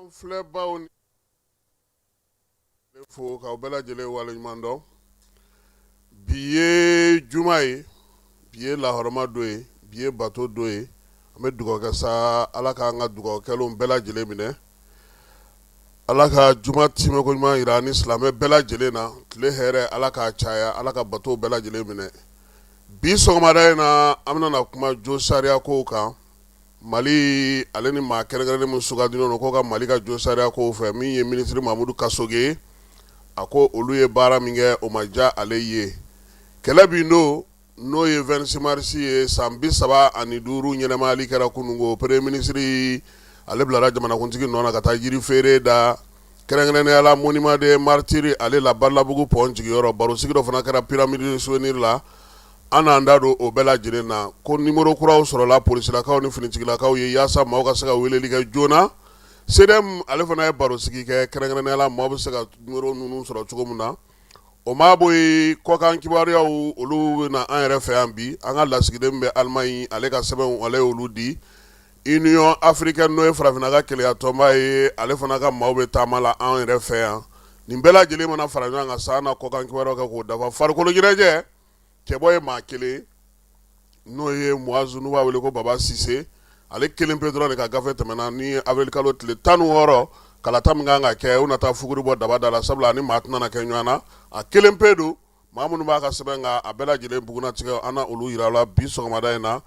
An filɛbaw ni fo k'aw bɛɛ lajɛlen waleɲuman dɔn. Bi ye juma ye, bi ye lahɔrɔma don ye, bi ye bato don ye. An bɛ dugawu kɛ sa, Ala k'an ka dugawu kɛlenw bɛɛ lajɛlen minɛ. Ala ka juma timɛko ɲuman jira an ni silamɛ bɛɛ lajɛlen na. Tile hɛrɛ, Ala k'a caya, Ala ka batow bɛɛ lajɛlen minɛ. Bi sɔgɔmada in na, an bɛna na kuma jo sariya kow kan. Mali ale ni maa kɛrɛnkɛrɛnnen min sugandilen don ko ka Mali ka jo sariya kow fɛ, min ye minisiri Mamudu Kasoge ye, a ko olu ye baara min kɛ, o ma diya ale ye. Kɛlɛ bin don, n'o ye 26 mars ye, san 35 ɲɛnamayali kɛra kununko. Premier minisiri ale bilara jamanakuntigi nɔ na ka taa jiri feere da, kɛrɛnkɛrɛnnenya la monument des martyrs ale la Badalabugu pont jigiyɔrɔ. Barosigi dɔ fana kɛra pyramide du souvenir la. An n'an da don o bɛɛ lajɛlen na ko numéro kuraw sɔrɔla polisilakaw ni finitigilakaw ye yaasa maaw ka se ka weleli kɛ joona. CDM ale fana ye barosigi kɛ, kɛrɛnkɛrɛnnenya la maaw bɛ se ka numéro ninnu sɔrɔ cogo min na. O maa bɔ yen, kɔkan kibaruyaw olu bɛ na an yɛrɛ fɛ yan bi. An ka lasigiden bɛ Allemagne, ale ka sɛbɛnw ale y'olu di. Union africaine, n'o ye farafinna ka kelenya tɔnba ye, ale fana ka maaw bɛ taama la an yɛrɛ fɛ yan. Nin bɛɛ lajɛlen mana fara ɲɔgɔn kan sa, an na kɔkan kibaruyaw kɛ k'o dafa. Farikolo ɲɛnajɛ cɛbɔ ye maa kelen, n'o ye Muazu, n'u b'a wele ko Baba Sise. Ale kelen pe dɔrɔn de ka gafe tɛmɛna ni avril kalo tile 16 kalata min kan ka kɛ, u na taa fuguri bɔ daba da la, sabula ani maa tɛna kɛ ɲɔgɔn na. A kelen pe don. Maa minnu b'a ka sɛbɛn kan, a bɛɛ lajɛlen bugunnatigɛ, an na olu yira la bi sɔgɔmada in na.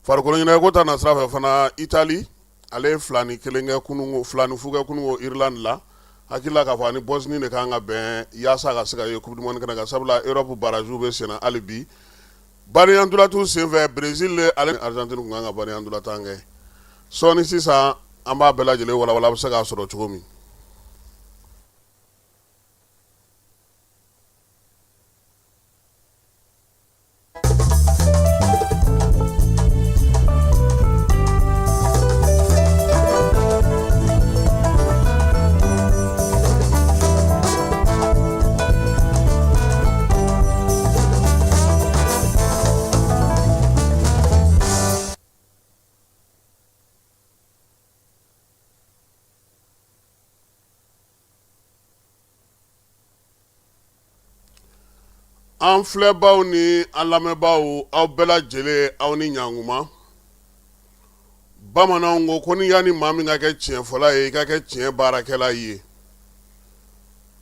Farikolo ɲɛnajɛ ko ta nasira fɛ fana, Itali ale ye 2-1 kɛ kunun, 2-0 kɛ kunun Irlande la. Hakili la k'a fɔ ani Bosnie de kan ka bɛn yaasa ka se ka ye coupe du monde kɛnɛ kan, sabula Europe barrage bɛ senna hali bi. Badenya ntolatan senfɛ, Brésil ale ni Argentine tun kan ka badenya ntolatan kɛ sɔɔni sisan. An b'a bɛɛ lajɛlen walawala, a bɛ se k'a sɔrɔ cogo min. An filɛbaw ni an lamɛnbaaw, aw bɛɛ lajɛlen, aw ni ɲankuma. Bamananw ko ko ni yanni maa min ka kɛ tiɲɛfɔla ye, i ka kɛ tiɲɛ baarakɛla ye.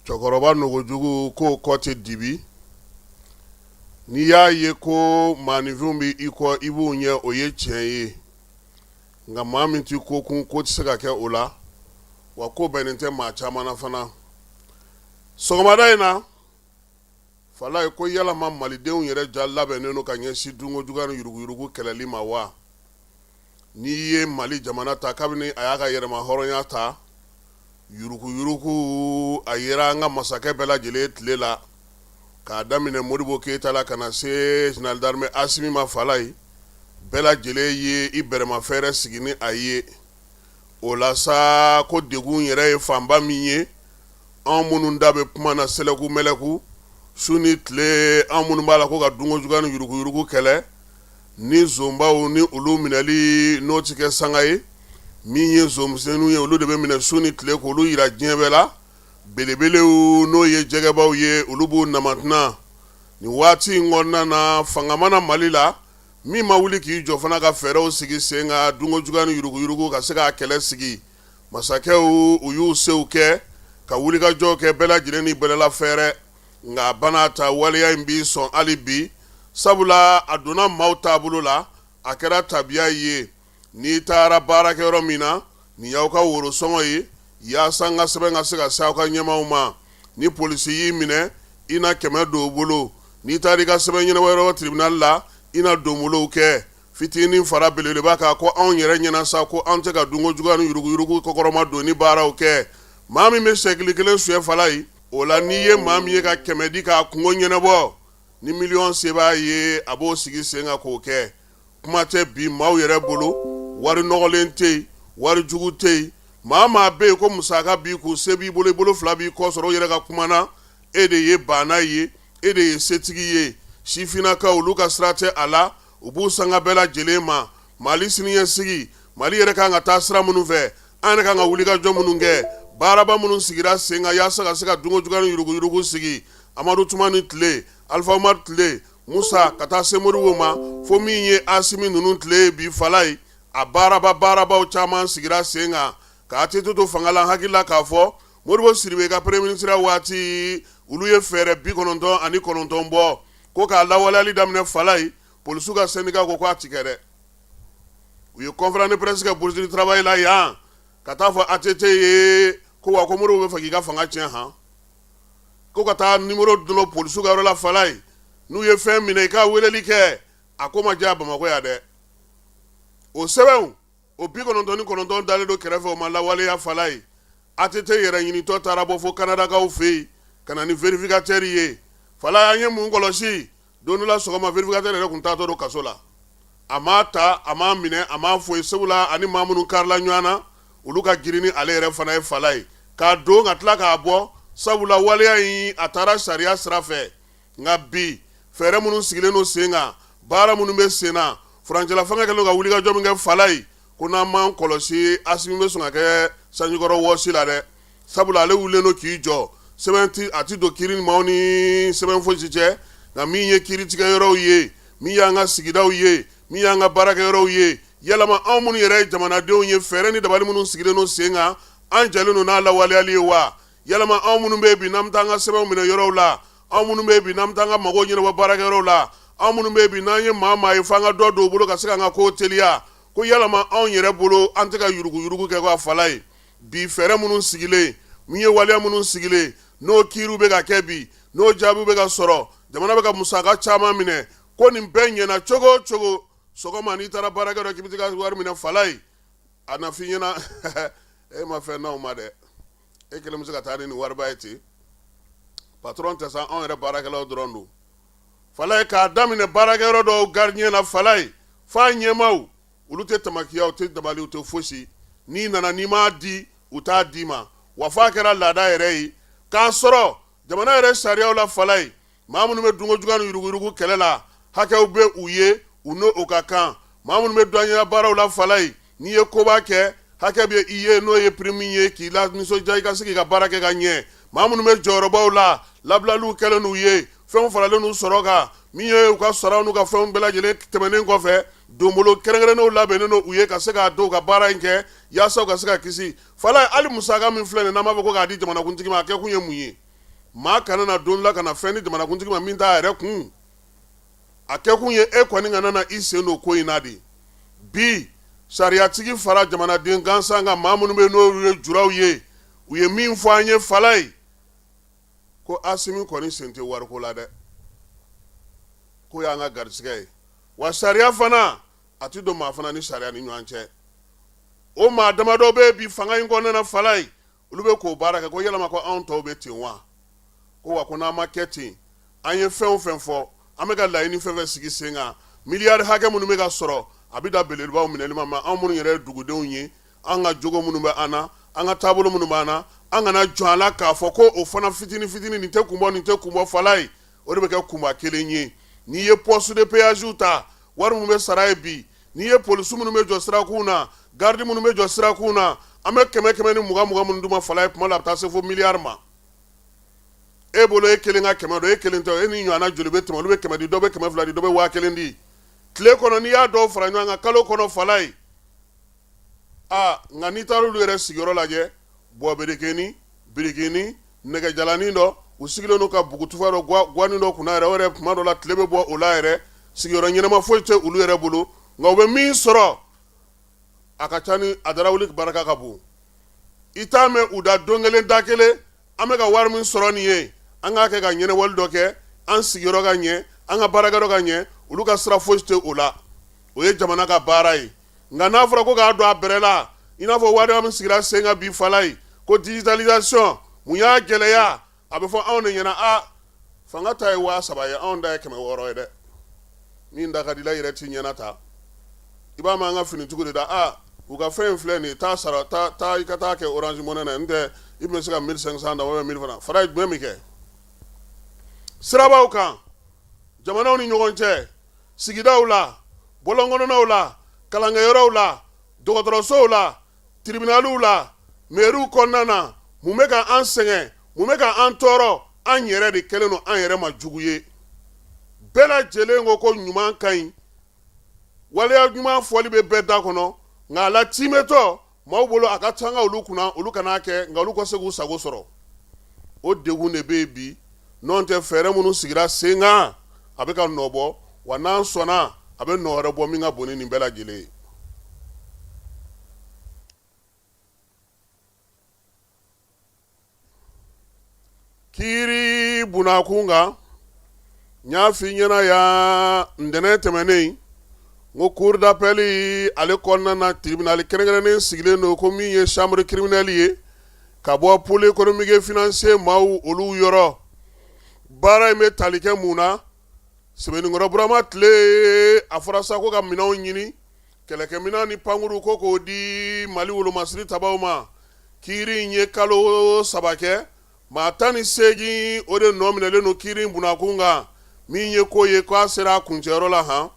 Cɛkɔrɔba nogojugu k'o kɔ tɛ dibi. N'i y'a ye ko maaninfinw bɛ i kɔ, i b'u ɲɛ, o ye tiɲɛ ye. Nka maa min tɛ ko kun, ko tɛ se ka kɛ o la, wa ko bɛnnen tɛ maa caman na fana. Sɔgɔmada in na, Falaye ko yalama malidenw yɛrɛ ja labɛnnen don ka ɲɛsin dunko juguya ni yuruguyurugu kɛlɛli ma wa? N'i ye Mali jamana ta, kabini a y'a ka yɛrɛma hɔrɔnya ta, yuruguyurugu a yera an ka masakɛ bɛɛ lajɛlen tile la, k'a daminɛ Modibo Keyita la ka na se général d'armée Asimi ma. Falaye, bɛɛ lajɛlen ye i bɛrɛmafɛɛrɛ sigi ni a ye. O la sa, ko degun yɛrɛ ye fanba min ye, anw minnu da bɛ kuma na sɛlɛku mɛlɛku su ni tile, anw minnu b'a la ko ka dunko juguya ni yuruguyurugu kɛlɛ, ni zonbaw ni olu minɛli n'o tɛ kɛ sanga ye, min ye zonmisɛnninw ye, olu de bɛ minɛ su ni tile k'olu yira diɲɛ bɛɛ la. Belebelew, n'o ye jɛgɛbaw ye, olu b'u namatuna nin waati in kɔnɔna na. Fanga mana Mali la, min ma wuli k'i jɔ fana ka fɛɛrɛw sigi sen kan dunko juguya ni yuruguyurugu ka se k'a kɛlɛ sigi, masakɛw u y'u sew kɛ ka wulikajɔ kɛ, bɛɛ lajɛlen ni bɛlɛla fɛɛrɛ, nka bana ta waleya in b'i sɔn hali bi, sabula a donna maaw taabolo la, a kɛra tabiya ye. N'i taara baarakɛyɔrɔ min na, nin y'aw ka worosɔngɔ ye yaasa n ka sɛbɛn ka se ka se aw ka ɲɛmaaw ma. Ni polisi y'i minɛ, i na 100 don o bolo. N'i taara i ka sɛbɛn ɲɛnabɔyɔrɔ tribunal la, i na donbolow kɛ. Fitinin fara belebeleba kan ko anw yɛrɛ ɲɛna sa ko an tɛ ka dunko juguya ni yuruguyurugu kɔkɔrɔma don ni baaraw kɛ. Maa min bɛ sɛkili kelen suɲɛ, Falaye, o la n'i ye maa min ye ka 100 di k'a kungo ɲɛnabɔ, ni miliyɔn se b'a ye, a b'o sigi sen kan k'o kɛ. Kuma tɛ bi maaw yɛrɛ bolo, wari nɔgɔlen tɛ yen, wari jugu tɛ yen. Maa maa bɛ yen ko musaka b'i kun, se b'i bolo, i bolo fila b'i kɔ sɔrɔ, o yɛrɛ ka kuma na, e de ye baana ye, e de ye setigi ye. Sifinnakaw, olu ka sira tɛ a la, u b'u sanga bɛɛ lajɛlen ma. Mali siniɲɛsigi, Mali yɛrɛ kan ka taa sira minnu fɛ, An yɛrɛ kan ka wulikajɔ minnu kɛ, baaraba minnu sigira sen kan yaasa ka se ka dunko juguya ni yuruguyurugu sigi, Amadu Tumani tile, Alifa Umaru tile, Musa ka taa se Modibo ma, fo min ye Asimi ninnu tile ye bi Falaye, a baaraba baarabaw caman sigira sen kan ka ATT to fanga la. N hakili la k'a fɔ Modibo Sidibe ka premier ministre waati, olu ye fɛɛrɛ 99 bɔ ko k'a lawaleyali daminɛ Falaye. Polisiw ka syndicat ko k'a ti kɛ dɛ. U ye conférence de presse kɛ Bourse du travail la yan ka taa fɔ ATT ye ko wa ko Modibo bɛ fɛ k'i ka fanga tiɲɛ han, ko ka taa numéro dɔn polisiw ka yɔrɔ la Falaye, n'u ye fɛn minɛ i ka weleli kɛ. A ko ma diya Bamakɔ yan dɛ. O sɛbɛnw o 99 dalen don kɛrɛfɛ, o ma lawaleya Falaye. ATT yɛrɛ ɲinitɔ taara bɔ fo Kanadakaw fɛ yen ka na ni vérificateur ye Falaye. An ye mun kɔlɔsi? Don dɔ la sɔgɔma, vérificateur yɛrɛ tun taatɔ don kaso la. A m'a ta, a m'a minɛ, a m'a foyi. Sabula ani maa minnu karila ɲɔgɔn na, olu ka girin ni ale yɛrɛ fana ye Falaye, k'a don ka tila k'a bɔ, sabula waleya in a taara sariya sira fɛ. Nka bi, fɛɛrɛ minnu sigilen don sen kan, baara minnu bɛ sen na, furancɛla fanga kɛlen ka wulikajɔ min kɛ Falaye, ko n'an m'an kɔlɔsi, Asimi bɛ sɔn ka kɛ sanjikɔrɔ wɔsi la dɛ. Sabula ale wulilen don k'i jɔ, sɛbɛn a tɛ don kiiri maaw ni sɛbɛn fosi cɛ. Nka min ye kiiritigɛ yɔrɔw ye, min y'an ka sigidaw ye, min y'an ka baarakɛ yɔrɔw ye, yalama anw minnu yɛrɛ ye jamanadenw ye, fɛɛrɛ ni dabali minnu sigilen don sen kan, an jɛlen don n'a lawaleyali ye wa? Yalama anw minnu bɛ bi n'an bɛ taa an ka sɛbɛnw minɛ yɔrɔw la, anw minnu bɛ bi n'an bɛ taa an ka mago ɲɛnabɔ baarakɛyɔrɔw la, anw minnu bɛ bi n'an ye maa maa ye f'an ka dɔ don u bolo ka se k'an ka ko teliya, ko yalama anw yɛrɛ bolo an tɛ ka yuruguyurugu kɛ ka Falaye? Bi fɛɛrɛ minnu sigilen, min ye waleya minnu sigilen, n'o kiiriw bɛ ka kɛ bi, n'o jaabiw bɛ ka sɔrɔ, jamana bɛ ka musaka caman minɛ, ko nin bɛɛ ɲɛna cogo o cogo, sɔgɔma n'i taara baarakɛyɔrɔ k'i bɛ taa wari minɛ Falaye, a na f'i ɲɛna e ma fɛn n'anw ma dɛ, e kelen bɛ se ka taa ni nin wariba ye ten? Patron tɛ sa, anw yɛrɛ baarakɛlaw dɔrɔn don Falaye. K'a daminɛ baarakɛyɔrɔ dɔw gardien na Falaye, f'a ɲɛmaaw, olu tɛ tamakiya, u tɛ dabali, u tɛ fosi. N'i nana n'i m'a di, u t'a d'i ma. Wa f'a kɛra laada yɛrɛ ye k'a sɔrɔ jamana yɛrɛ sariyaw la Falaye, maa minnu bɛ dunko juguya ni yuruguyurugu kɛlɛ la, hakɛw bɛ u ye, u n'o o ka kan. Maa minnu bɛ douanier baaraw la Falaye, n'i ye koba kɛ, hakɛ bɛ i ye, n'o ye prime ye k'i la nisɔndiya, i ka se k'i ka baara kɛ ka ɲɛ. Maa minnu bɛ jɔyɔrɔbaw la, labilaliw kɛlen n'u ye, fɛnw faralen n'u sɔrɔ kan, min ye u ka saraw n'u ka fɛnw bɛɛ lajɛlen tɛmɛnen kɔfɛ, donbolo kɛrɛnkɛrɛnnenw labɛnnen don u ye ka se k'a don u ka baara in kɛ yaasa u ka se ka kisi Falaye. Hali musaka min filɛ nin, n'an b'a fɔ ko k'a di jamanakuntigi ma, a kɛkun ye mun ye? Maa kana na don la ka na fɛn di jamanakuntigi ma min t'a yɛrɛ kun. A kɛkun ye e kɔni kana na i sen don ko in na de. Bi sariyatigi fara jamanaden gansan kan, maa minnu bɛ n'olu ye juraw ye, u ye min fɔ an ye Falaye, ko Asimi kɔni sen tɛ wariko la dɛ, k'o y'an ka garisɛgɛ ye. Wa sariya fana, a tɛ don maa fana ni sariya ni ɲɔgɔn cɛ. O maa damadɔ bɛ bi fanga in kɔnɔna na Falaye, olu bɛ k'o baara kɛ, ko yalama ko anw tɔw bɛ ten wa? Ko wa ko n'an ma kɛ ten, an ye fɛn o fɛn fɔ, an bɛ ka laɲini fɛn fɛn sigi sen kan, miliyari hakɛ minnu bɛ ka sɔrɔ, a bɛ da belebelebaw minɛli ma. Anw minnu yɛrɛ ye dugudenw ye, an ka jogo minnu bɛ an na, an ka taabolo minnu b'an na, an kana jɔn a la k'a fɔ ko o fana fitinin fitinin, nin tɛ kun bɔ, nin tɛ kun bɔ Falaye, o de bɛ kɛ kunba kelen ye. N'i ye poste de péage ta, wari minnu bɛ sara ye bi, n'i ye polisi minnu bɛ jɔ sirakun na, garidi minnu bɛ jɔ sirakun na, an bɛ kɛmɛ kɛmɛ ni mugan mugan minnu d'u ma Falaye, kuma la a bɛ taa se fo miliyari ma. E bolo e kelen ka 100 don, e kelen tɛ, e ni ɲɔgɔnna joli bɛ tɛmɛ? Olu bɛ 100 di, dɔ bɛ 200 di, dɔ bɛ 1000 di tile kɔnɔ. N'i y'a dɔw fara ɲɔgɔn kan kalo kɔnɔ Falaye, aa, nka n'i taara olu yɛrɛ sigiyɔrɔ lajɛ, bɔberekeni birikini nɛgɛjalanin dɔ, u sigilen don ka bugutufa dɔ gwanin dɔ kunna yɛrɛ, o yɛrɛ kuma dɔ la tile bɛ bɔ o la yɛrɛ. Sigiyɔrɔ ɲɛnama foyi tɛ olu yɛrɛ bolo, nka u bɛ min sɔrɔ, a ka ca ni a darawuli barika ka bon. I t'a mɛn u da don kelen da kelen, an bɛ ka wari min sɔrɔ nin ye, an k'a kɛ ka ɲɛnabɔli dɔ kɛ, an sigiyɔrɔ ka ɲɛ, an ka baarakɛyɔrɔ ka ɲɛ. Olu ka sira foyi tɛ o la, o ye jamana ka baara ye. Nka n'a fɔra ko k'a don a bɛrɛ la, i n'a fɔ wari min sigira sen kan bi Falaye, ko digitalisation, mun y'a gɛlɛya? A bɛ fɔ anw de ɲɛna, a fanga ta ye 3000 ye, anw ta ye 600 ye dɛ. Min da ka di la yɛrɛ t'i ɲɛna ta, i b'a mɛn an ka finitigiw de da, a u ka fɛn in filɛ nin ye, taa sara, taa taa i ka taa kɛ Orange Money na, n tɛ i tun bɛ se ka 1500 da walima 1000 fana fara jumɛn bɛ kɛ sirabaw kan, jamanaw ni ɲɔgɔn cɛ, sigidaw la, bɔlɔnkɔnɔnaw la, kalankɛyɔrɔw la, dɔgɔtɔrɔsow la. Tribunaliw la, mɛriw kɔnɔna na, mun bɛ ka an sɛgɛn, mun bɛ ka an tɔɔrɔ? An yɛrɛ de kɛlen don an yɛrɛ ma jugu ye. Bɛɛ lajɛlen ko ko ɲuman ka ɲi, waleya ɲuman fɔli bɛ bɛɛ da kɔnɔ, nka a latimɛtɔ maaw bolo a ka sanga olu kunna, olu kan'a kɛ, nka olu ka se k'u sago sɔrɔ. O degun de bɛ yen bi. N'o tɛ, fɛɛrɛ minnu sigira sen kan, a bɛ ka nɔ bɔ wa, n'an sɔnna, a bɛ nɔ wɛrɛ bɔ min ka bon ni nin bɛɛ lajɛlen ye. Kiiri bunakun kan, n y'a f'i ɲɛna yan ntɛnɛn tɛmɛnen n ko cour d'appel ale kɔnɔna na, tribunal kɛrɛnkɛrɛnnen sigilen don ko min ye chambre criminelle ye ka bɔ pôle économique et financier maaw olu yɔrɔ. Baara in bɛ tali kɛ mun na? Sɛbɛnnikɔrɔ Burama tile, a fɔra sa ko ka minɛnw ɲini, kɛlɛkɛminɛn ni pankuru, ko k'o di Mali wolomasiri tabaw ma. Kiiri in ye kalo 3 kɛ. Maa 18 o de nɔ minɛlen don kiiri in bunakun kan. Min ye ko ye k'a sera a kuncɛyɔrɔ la han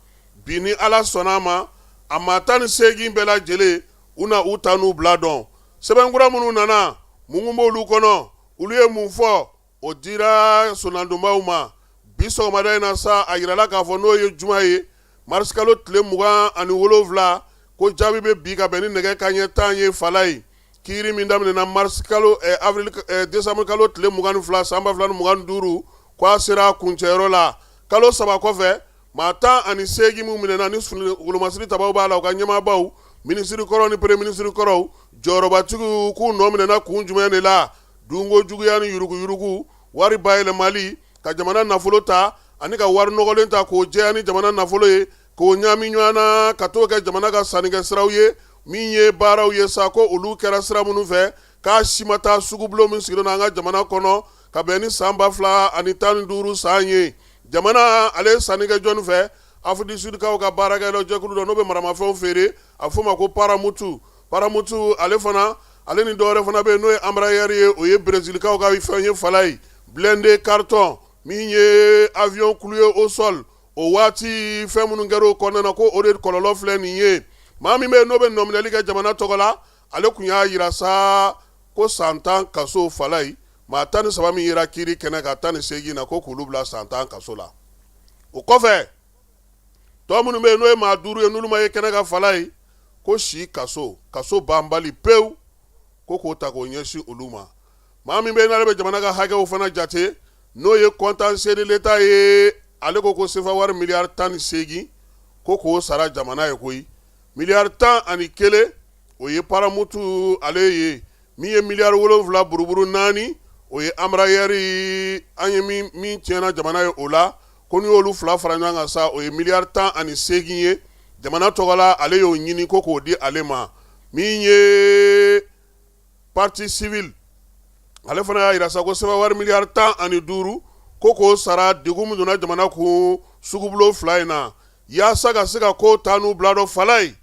bi, ni Ala sɔnna a ma, a maa 18 bɛɛ lajɛlen u na u ta n'u bila dɔn. Sɛbɛnkura minnu nana, mun b'olu kɔnɔ, olu ye mun fɔ, o dira sonadonbaw ma bi sɔgɔmada in na sa. A yirala k'a fɔ n'o ye juma ye, marisikalo tile 27, ko jaabi bɛ bi ka bɛn ni nɛgɛ kanɲɛ 10 ye. Falayi, kiiri min daminɛna marisikalo avril décembre kalo tile 22 san 2025, ko a sera a kuncɛyɔrɔ la kalo 3 kɔfɛ. Maa 18 minnu minɛna ni wolomasiri tabaw b'a la, u ka ɲɛmaabaw, minisiri kɔrɔ ni premier minisiri kɔrɔw, jɔyɔrɔbatigiw, k'u nɔ minɛna kun jumɛn de la? Dunko juguya ni yuruguyurugu, wari bayɛlɛmali, ka jamana nafolo ta ani ka wari nɔgɔlen ta k'o jɛya ni jamana nafolo ye, k'o ɲaami ɲɔgɔn na ka t'o kɛ jamana ka sannikɛ siraw ye. Min ye baaraw ye sa, ko olu kɛra sira minnu fɛ, k'a si ma taa sugubulon min sigilen don an ka jamana kɔnɔ ka bɛn ni san 2015 san ye. Jamana ale ye sanni kɛ jɔnni fɛ? Afrique du Sud kaw ka baarakɛla jɛkulu dɔ, n'o bɛ maramafɛnw feere, a f'o ma ko Paramutu. Paramutu ale fana, ale ni dɔwɛrɛ fana bɛ yen, n'o ye Embraer ye, o ye Brezilikaw ka fɛn ye. Falayi, blindé carton min ye avion cloué au sol, o waati fɛn minnu kɛra o kɔnɔna na, ko o de kɔlɔlɔ filɛ nin ye. Maa min bɛ yen n'o bɛ nɔminɛli kɛ jamana tɔgɔ la, ale tun y'a jira sa ko san 10 kaso. Falayi, maa 13 min yera kiiri kɛnɛ kan 18 na, ko k'olu bila san 10 kaso la. O kɔfɛ, tɔ minnu bɛ yen, n'o ye maa duuru ye, n'olu ma ye kɛnɛ kan, Falayi, ko si kaso, kaso banbali pewu, ko k'o ta k'o ɲɛsin olu ma. Maa min bɛ yen n'ale bɛ jamana ka hakɛw fana jate, n'o ye contentieux de l'État ye, ale ko ko sefa wari miliyari 18, ko k'o sara jamana ye koyi. Miliyari 11, o ye Paramutu ale ye. Min ye miliyari 7 buruburu 4, o ye Embraer an ye min tiɲɛna jamana ye o la. Ko n'i y'olu fila fara ɲɔgɔn kan sa, o ye miliyari 18 ye jamana tɔgɔ la. Ale y'o ɲini ko k'o di ale ma. Min ye partie civile, ale fana y'a jira sa ko sefa wari miliyari 15, ko k'o sara degun min donna jamana kun sugubulon fila in na, yaasa ka se ka ko ta n'u bila dɔ. Falayi,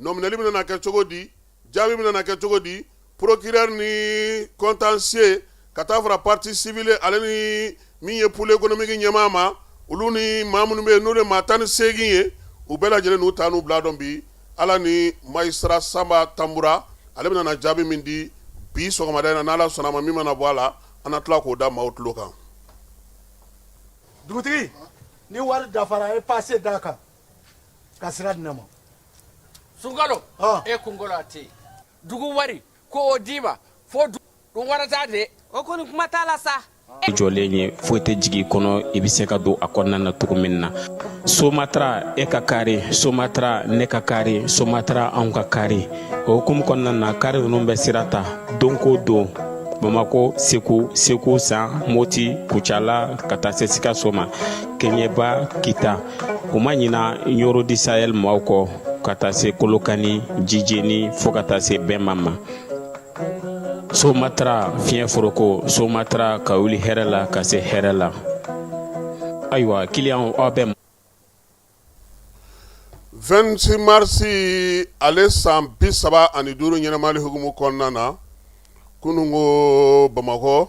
nɔminɛli bɛna kɛ cogo di? Jaabi bɛna kɛ cogo di? Procureur ni contentieux ka taa fara partie civile, ale ni min ye pôle économique ɲɛmaa ma, olu ni maa minnu bɛ yen, n'olu ye maa 18 ye, u bɛɛ lajɛlen n'u ta n'u bila dɔn bi. Ala ni magistrat Sanba Tanbura, ale bɛna na jaabi min di bi sɔgɔmada in na, n'Ala sɔnna a ma, min mana bɔ a la, an na tila k'o da maaw tulo kan. Dugutigi, ni wari dafara, a ye pase d'a kan ka sira di ne ma. Sunkalo, e kunkolo a tɛ yen. Dugu wari ko o d'i ma fo dun warata de. O kɔni, kuma t'a la sa. Jɔlen ye, foyi tɛ jigin kɔnɔ, i bɛ se ka don a kɔnɔna na cogo min na. Somatra, e ka kari Somatra, ne ka kari Somatra, anw ka kari. O hukumu kɔnɔna na, kari ninnu bɛ sira ta don ko don Bamakɔ, Segu, Segu San, Moti, Kucala, ka taa se Sikaso ma, Kɛɲɛba, Kita. U ma ɲina Ɲɔrɔ du Sahel maaw kɔ, ka taa se Kolokani, Jijeni, fo ka taa se Bɛnba ma. Somatra fiɲɛ foroko, Somatra ka wuli hɛrɛ la ka se hɛrɛ la. Ayiwa kiliyanw, aw bɛ 26 mars ale san 35 ɲɛnamali hukumu kɔnɔna na, kunun ko Bamakɔ,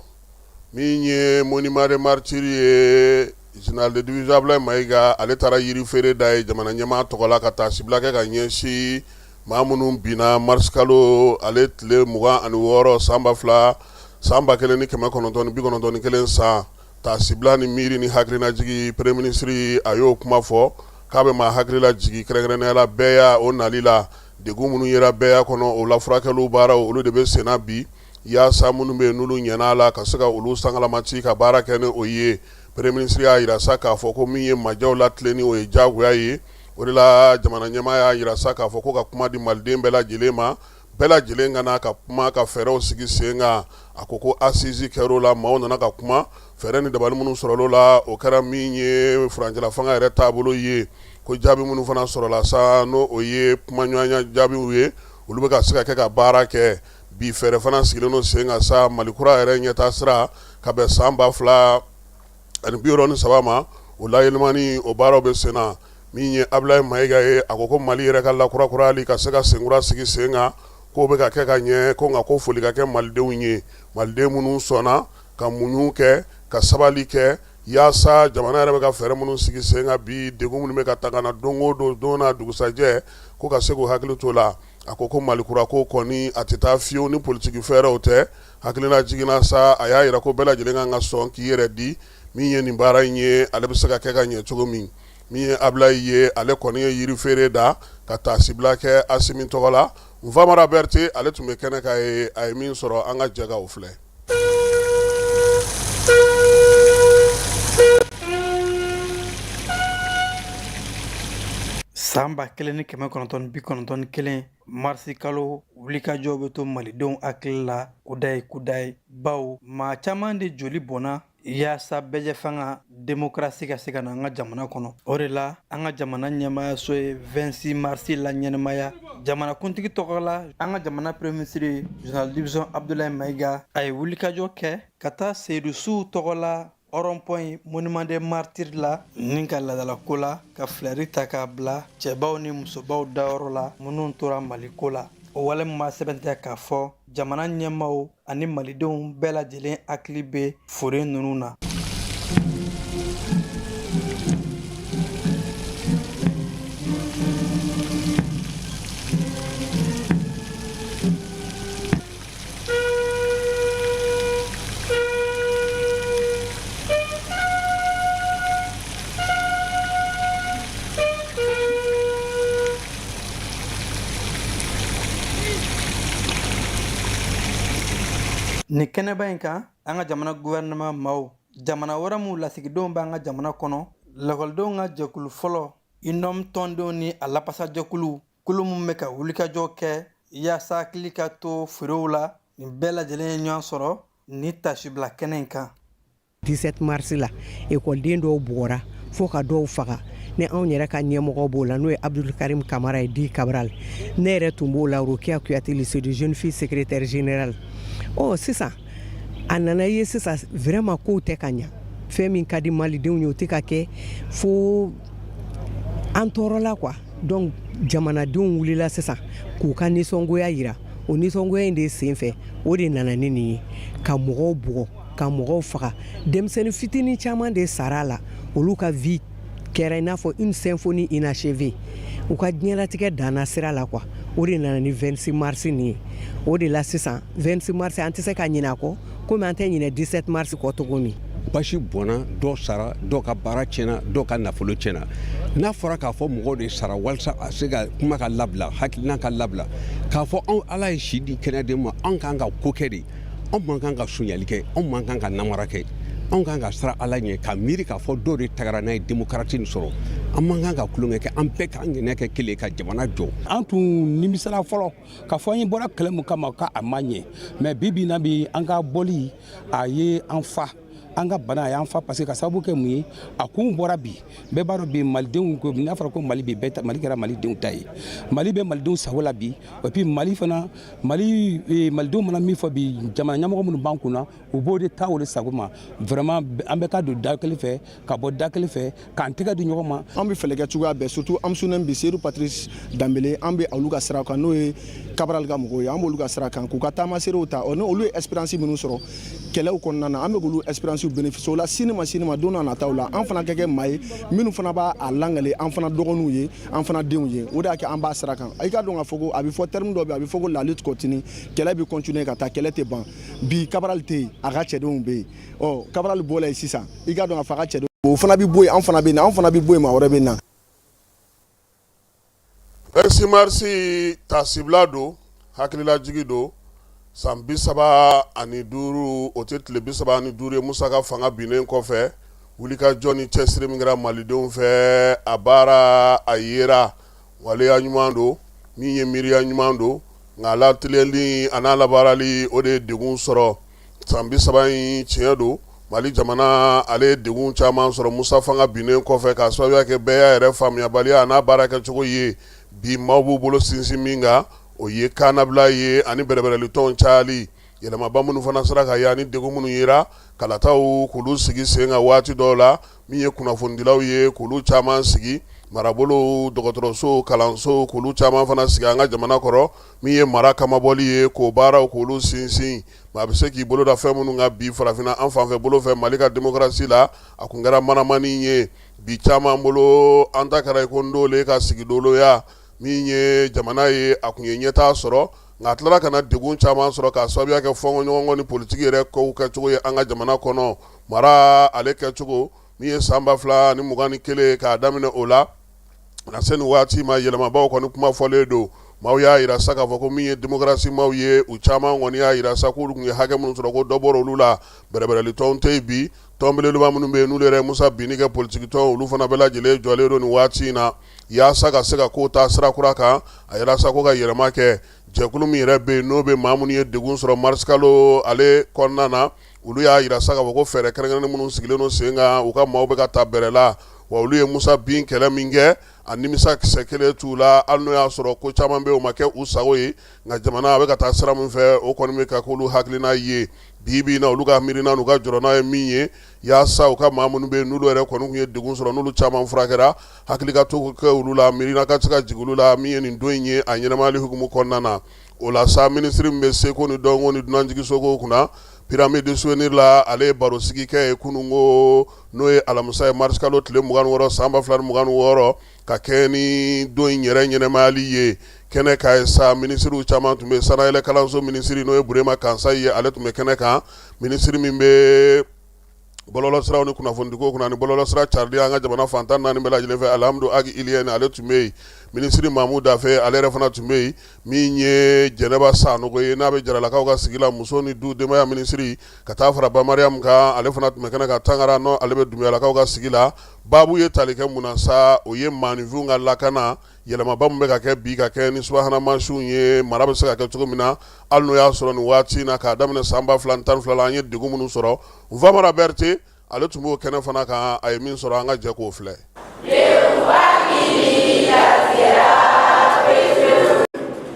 min ye monument des martyrs ye, général de division Abdoulaye Maïga, ale taara yiri feere da ye jamana ɲɛmaa tɔgɔ la ka taasibila kɛ ka ɲɛsin Maa minnu binna marisikalo ale tile 26 san 2000 san 1991 san taasibila ni miiri ni hakilinajigi premier ministre a y'o kuma fɔ k'a bɛ maa hakililajigi kɛrɛnkɛrɛnnenya la bɛɛya o nali la degun minnu yera bɛɛya kɔnɔ o la furakɛliw baaraw olu de bɛ senna bi yaasa minnu bɛ yen n'olu ɲɛna a la ka se ka olu sankalamati ka baara kɛ ni o ye. Premier ministre y'a jira sa k'a fɔ ko min ye majɛw latilenni o ye diyagoya ye. O de la jamana ɲɛmaa y'a jira sa k'a fɔ ko ka kuma di maliden bɛɛ lajɛlen ma, bɛɛ lajɛlen ka na ka kuma ka fɛɛrɛw sigi sen kan. A ko ko assise kɛr'o la, maaw nana ka kuma fɛɛrɛ ni dabali minnu sɔrɔl'o la, o kɛra min ye furancɛla fanga yɛrɛ taabolo ye. Ko jaabi minnu fana sɔrɔla sa n'o o ye kumaɲɔgɔnya jaabiw ye, olu bɛ ka se ka kɛ ka baara kɛ. Bi fɛɛrɛ fana sigilen don sen kan sa Mali kura yɛrɛ ɲɛtaa sira ka bɛn san 2063 ma, o layɛlɛmani o baaraw bɛ sen na. Min ye Abulayi Mayiga ye, a ko ko Mali yɛrɛ ka lakurakurayali ka se ka senkura sigi sen kan, k'o bɛ ka kɛ ka ɲɛ, ko nka ko foli ka kɛ malidenw ye, maliden minnu sɔnna ka muɲu kɛ ka sabali kɛ yaasa jamana yɛrɛ bɛ ka fɛɛrɛ minnu sigi sen kan bi, degun minnu bɛ ka ta ka na don o don, don n'a dugusajɛ, ko ka se k'u hakili t'o la. A ko ko Mali kura ko kɔni a tɛ taa fiyewu ni politiki fɛɛrɛw tɛ. Hakilina jiginna sa, a y'a jira ko bɛɛ lajɛlen kan ka sɔn k'i yɛrɛ di min ye nin baara in ye, ale bɛ se ka kɛ ka ɲɛ cogo min. Min ye Abulayi ye, ale kɔni ye yiri feere da ka taasibila kɛ Asimi tɔgɔ la. Nfamara Berete, ale tun bɛ kɛnɛ kan yen, a ye min sɔrɔ an ka jɛ ka o filɛ. San 1991 marisi kalo wulikajɔ bɛ to malidenw hakili la kudayi kudayi bawo maa caman de joli bɔnna yaasa bɛɛjɛfanga demokarasi ka se ka na an ka jamana kɔnɔ. O de la an ka jamana ɲɛmaayaso ye 26 marisi laɲɛnamaya jamanakuntigi tɔgɔ la. An ka jamana premier ministre général de division Abdoulaye Mayiga, a ye wulikajɔ kɛ ka taa seyidu suw tɔgɔ la rond-point monument des martyrs la ni ka ladalako la ka filɛri ta k'a bila cɛbaw ni musobaw dayɔrɔ la minnu tora maliko la. O wale min b'a sɛbɛntiya k'a fɔ jamana ɲɛmaaw ani malidenw bɛɛ lajɛlen hakili bɛ fure ninnu na. Nin kɛnɛba in kan, an ka jamana gouvernement maaw, jamana wɛrɛ minnu lasigidenw bɛ an ka jamana kɔnɔ, lakɔlidenw ka jɛkulu fɔlɔ UNOM tɔndenw ni a lapasajɛkulu kulu minnu bɛ ka wulikajɔ kɛ yaasa hakili ka to furew la, nin bɛɛ lajɛlen ye ɲɔgɔn sɔrɔ ni tasibila kɛnɛ in kan. 17 mars la, ekɔliden dɔw bugɔra fo ka dɔw faga, ni anw yɛrɛ ka ɲɛmɔgɔ b'o la, n'o ye Abdul Karim Kamara ye dit Cabral. Ne yɛrɛ tun b'o la, Rokia Kuyate, lycée de jeune fille, secrétaire général. Ɔ sisan a nana ye sisan vraiment kow tɛ ka ɲa, fɛn min ka di malidenw ye o tɛ ka kɛ, fo an tɔɔrɔla quoi. Donc jamanadenw wulila sisan k'u ka nisɔngoya yira. O nisɔngoya in de senfɛ, o de nana ni nin ye, ka mɔgɔw bugɔ, ka mɔgɔw faga. Denmisɛnnin fitinin caman de sara a la. Olu ka vie kɛra i n'a fɔ une symphonie inachevée, u ka diɲɛlatigɛ danna sira la quoi. O de nana ni 26 mars nin ye. O de la sisan 26 mars, an tɛ se ka ɲinɛ a kɔ komi an tɛ ɲinɛ 17 mars kɔ cogo min. Basi bɔnna, dɔw sara, dɔw ka baara tiɲɛna, dɔw ka nafolo tiɲɛna. N'a fɔra k'a fɔ mɔgɔw de sara walasa a se ka kuma ka labila, hakilina ka labila, k'a fɔ anw Ala ye si di kɛnɛ di ma, anw kan ka ko kɛ de. Anw man kan ka sonyali kɛ, anw man kan ka namara kɛ, anw kan ka siran Ala ɲɛ, ka miiri k'a fɔ dɔw de tagara n'a ye démocratie nin sɔrɔ. An man kan ka tulonkɛ kɛ, an bɛɛ k'an ŋaniya kɛ kelen ka jamana jɔ. An tun nimisara fɔlɔ k'a fɔ an ye bɔra kɛlɛ min kama k'a ma ɲɛ, mais bi bi na bi, an ka bɔli a ye an fa, an ka bana a y'an fa, parce que ka sababu kɛ mun ye, a kun bɔra bi. Bɛɛ b'a dɔn bi malidenw ko n'a fɔra ko Mali bi bɛɛ, Mali kɛra malidenw ta ye, Mali bɛ malidenw sago la bi. Et puis Mali fana, Mali malidenw mana min fɔ bi, jamana ɲɛmɔgɔ minnu b'an kunna, u b'o de ta o de sago ma. Vraiment, an bɛ ka don da kelen fɛ ka bɔ da kelen fɛ k'an tɛgɛ di ɲɔgɔn ma. An bɛ fɛɛrɛ kɛ cogoya bɛɛ, surtout AMSUNEM bi, Seydou Patrice Danbele, an bɛ olu ka sira kan, n'o ye Cabral ka mɔgɔw ye. An b'olu ka sira kan k'u ka taamaseerew ta. Ɔ ni olu ye expérience minnu sɔrɔ. Kɛlɛw kɔnɔna na, an bɛ k'olu expérience bénéficier o la. Sini ma, sini ma, don n'a nataw la, an fana ka kɛ maa ye minnu fana b'a a langale an fana dɔgɔninw ye, an fana denw ye. O de y'a kɛ an b'a sira kan. I ka dɔn k'a fɔ ko a bɛ fɔ terme dɔ bɛ yen, a bɛ fɔ ko la lutte continue, kɛlɛ bɛ continuer ka taa, kɛlɛ tɛ ban. Bi Cabral tɛ yen, a ka cɛdenw bɛ yen. Ɔ Cabral bɔla yen sisan, i ka dɔn k'a fɔ a ka cɛdenw o fana bɛ bɔ yen, an fana bɛ na, an fana bɛ bɔ yen, maa wɛrɛ bɛ na. 26 mars tasibila don, hakililajigi don. San 35, o tɛ tile 35 ye Musa ka fanga binnen kɔfɛ, wulikajɔ ni cɛsiri min kɛra malidenw fɛ, a baara a yera, waleya ɲuman don, min ye miiriya ɲuman don, nka a latiliyali a n'a labaarali, o de ye degun sɔrɔ. San 30 in, tiɲɛ don, Mali jamana ale ye degun caman sɔrɔ Musa fanga binnen kɔfɛ, k'a sababuya kɛ bɛɛ y'a yɛrɛ faamuyabaliya a n'a baara kɛcogo ye. Bi maaw b'u bolo sinsin min kan, o ye kannabila ye ani bɛrɛbɛrɛlitɔn cayali. Yɛlɛmaba minnu fana sera ka ye ani degun minnu yera, kalataw k'olu sigi sen kan waati dɔw la, min ye kunnafonidilaw ye k'olu caman sigi, marabolo, dɔgɔtɔrɔso, kalanso, k'olu caman fana sigi an ka jamana kɔrɔ, min ye mara kamabɔli ye, k'o baaraw k'olu sinsin. Maa bɛ se k'i bolo da fɛn minnu kan bi farafinna an fanfɛ bolo fɛ, Mali ka démocratie la, a kun kɛra manamani ye bi caman bolo. An ta kɛra i ko ndole ka sigidoloya. Min ye jamana ye, a kun ye ɲɛtaa sɔrɔ, nka a tilara ka na degun caman sɔrɔ k'a sababuya kɛ fɔnkɔɲɔgɔnkɔ ni politiki yɛrɛ kow kɛcogo ye an ka jamana kɔnɔ. Mara ale kɛcogo min ye san 2021 k'a daminɛ o la na se nin waati ma, yɛlɛmabaw kɔni kuma fɔlen don. Maaw y'a jira sa k'a fɔ ko min ye démocratie maaw ye, u caman kɔni y'a jira sa k'olu tun ye hakɛ minnu sɔrɔ, ko dɔ bɔra olu la. Bɛrɛbɛrɛli tɔnw tɛ yen bi. Tɔn belebeleba minnu bɛ yen, n'olu yɛrɛ Musa binni kɛ politiki tɔn, olu fana bɛɛ lajɛlen jɔlen don nin waati in na yaasa ka se ka ko ta sira kura kan. A yira sa ko ka yɛlɛma kɛ jɛkulu min yɛrɛ bɛ yen, n'o bɛ maa minnu ye degun sɔrɔ marisikalo ale kɔnɔna na, olu y'a jira sa k'a fɔ ko fɛɛrɛ kɛrɛnkɛrɛnnen minnu sigilen don sen kan, u ka maaw bɛ ka ta bɛrɛ la. Wa olu ye Musa bin kɛlɛ min kɛ, a nimisa kisɛ kelen t'u la, hali n'o y'a sɔrɔ ko caman bɛ yen, o ma kɛ u sago ye. Nka jamana a bɛ ka taa sira min fɛ, o kɔni bɛ ka k'olu hakilina ye bi bi in na. Olu ka miirina n'u ka jɔrɔna ye min ye, yaasa u ka maa minnu bɛ yen, n'olu yɛrɛ kɔni tun ye degun sɔrɔ, n'olu caman furakɛra, hakili ka to kɛ olu la, miirina ka se ka jigin olu la, min ye nin don in ye a ɲɛnamayali hukumu kɔnɔna na. O la sa, minisiri min bɛ seko ni dɔnko ni dunanjiginsokow kunna, Pyramide du Souvenir la, ale ye barosigi kɛ ye kununko, n'o ye alamisa ye, marisikalo tile 26 san 2026, ka kɛ ni don in yɛrɛ ɲɛnamayali ye kɛnɛ kan ye sa. Minisiriw caman tun bɛ, sanayɛlɛ kalanso minisiri, n'o ye Burema Kansayi ye, ale tun bɛ kɛnɛ kan. Minisiri min bɛ bɔlɔlɔsiraw ni kunnafonidiko kunna ni bɔlɔlɔsira carili an ka jamana fan 14 bɛɛ lajɛlen fɛ, Alihamudu Agi Iliyɛni, ale tun bɛ yen. Minisiri Mamu Dafe, ale yɛrɛ fana tun bɛ yen. Min ye Jɛnɛba Sanogo ye, n'a bɛ Jaralakaw ka sigi la, muso ni du denbaya minisiri, ka taa fara Ba Mariam kan, ale fana tun bɛ kɛnɛ kan. Tangara nɔ, ale bɛ Dunbiyalakaw ka sigi la. Baabu ye tali kɛ mun na sa? O ye maaninfinw ka lakana, yɛlɛmaba min bɛ ka kɛ bi ka kɛ ni subahana mansinw ye, mara bɛ se ka kɛ cogo min na, hali n'o y'a sɔrɔ nin waati in na, k'a daminɛ san 2012 la, an ye degun minnu sɔrɔ. Nfamara Berete, ale tun b'o kɛnɛ fana kan. A ye min sɔrɔ, an ka jɛ k'o filɛ.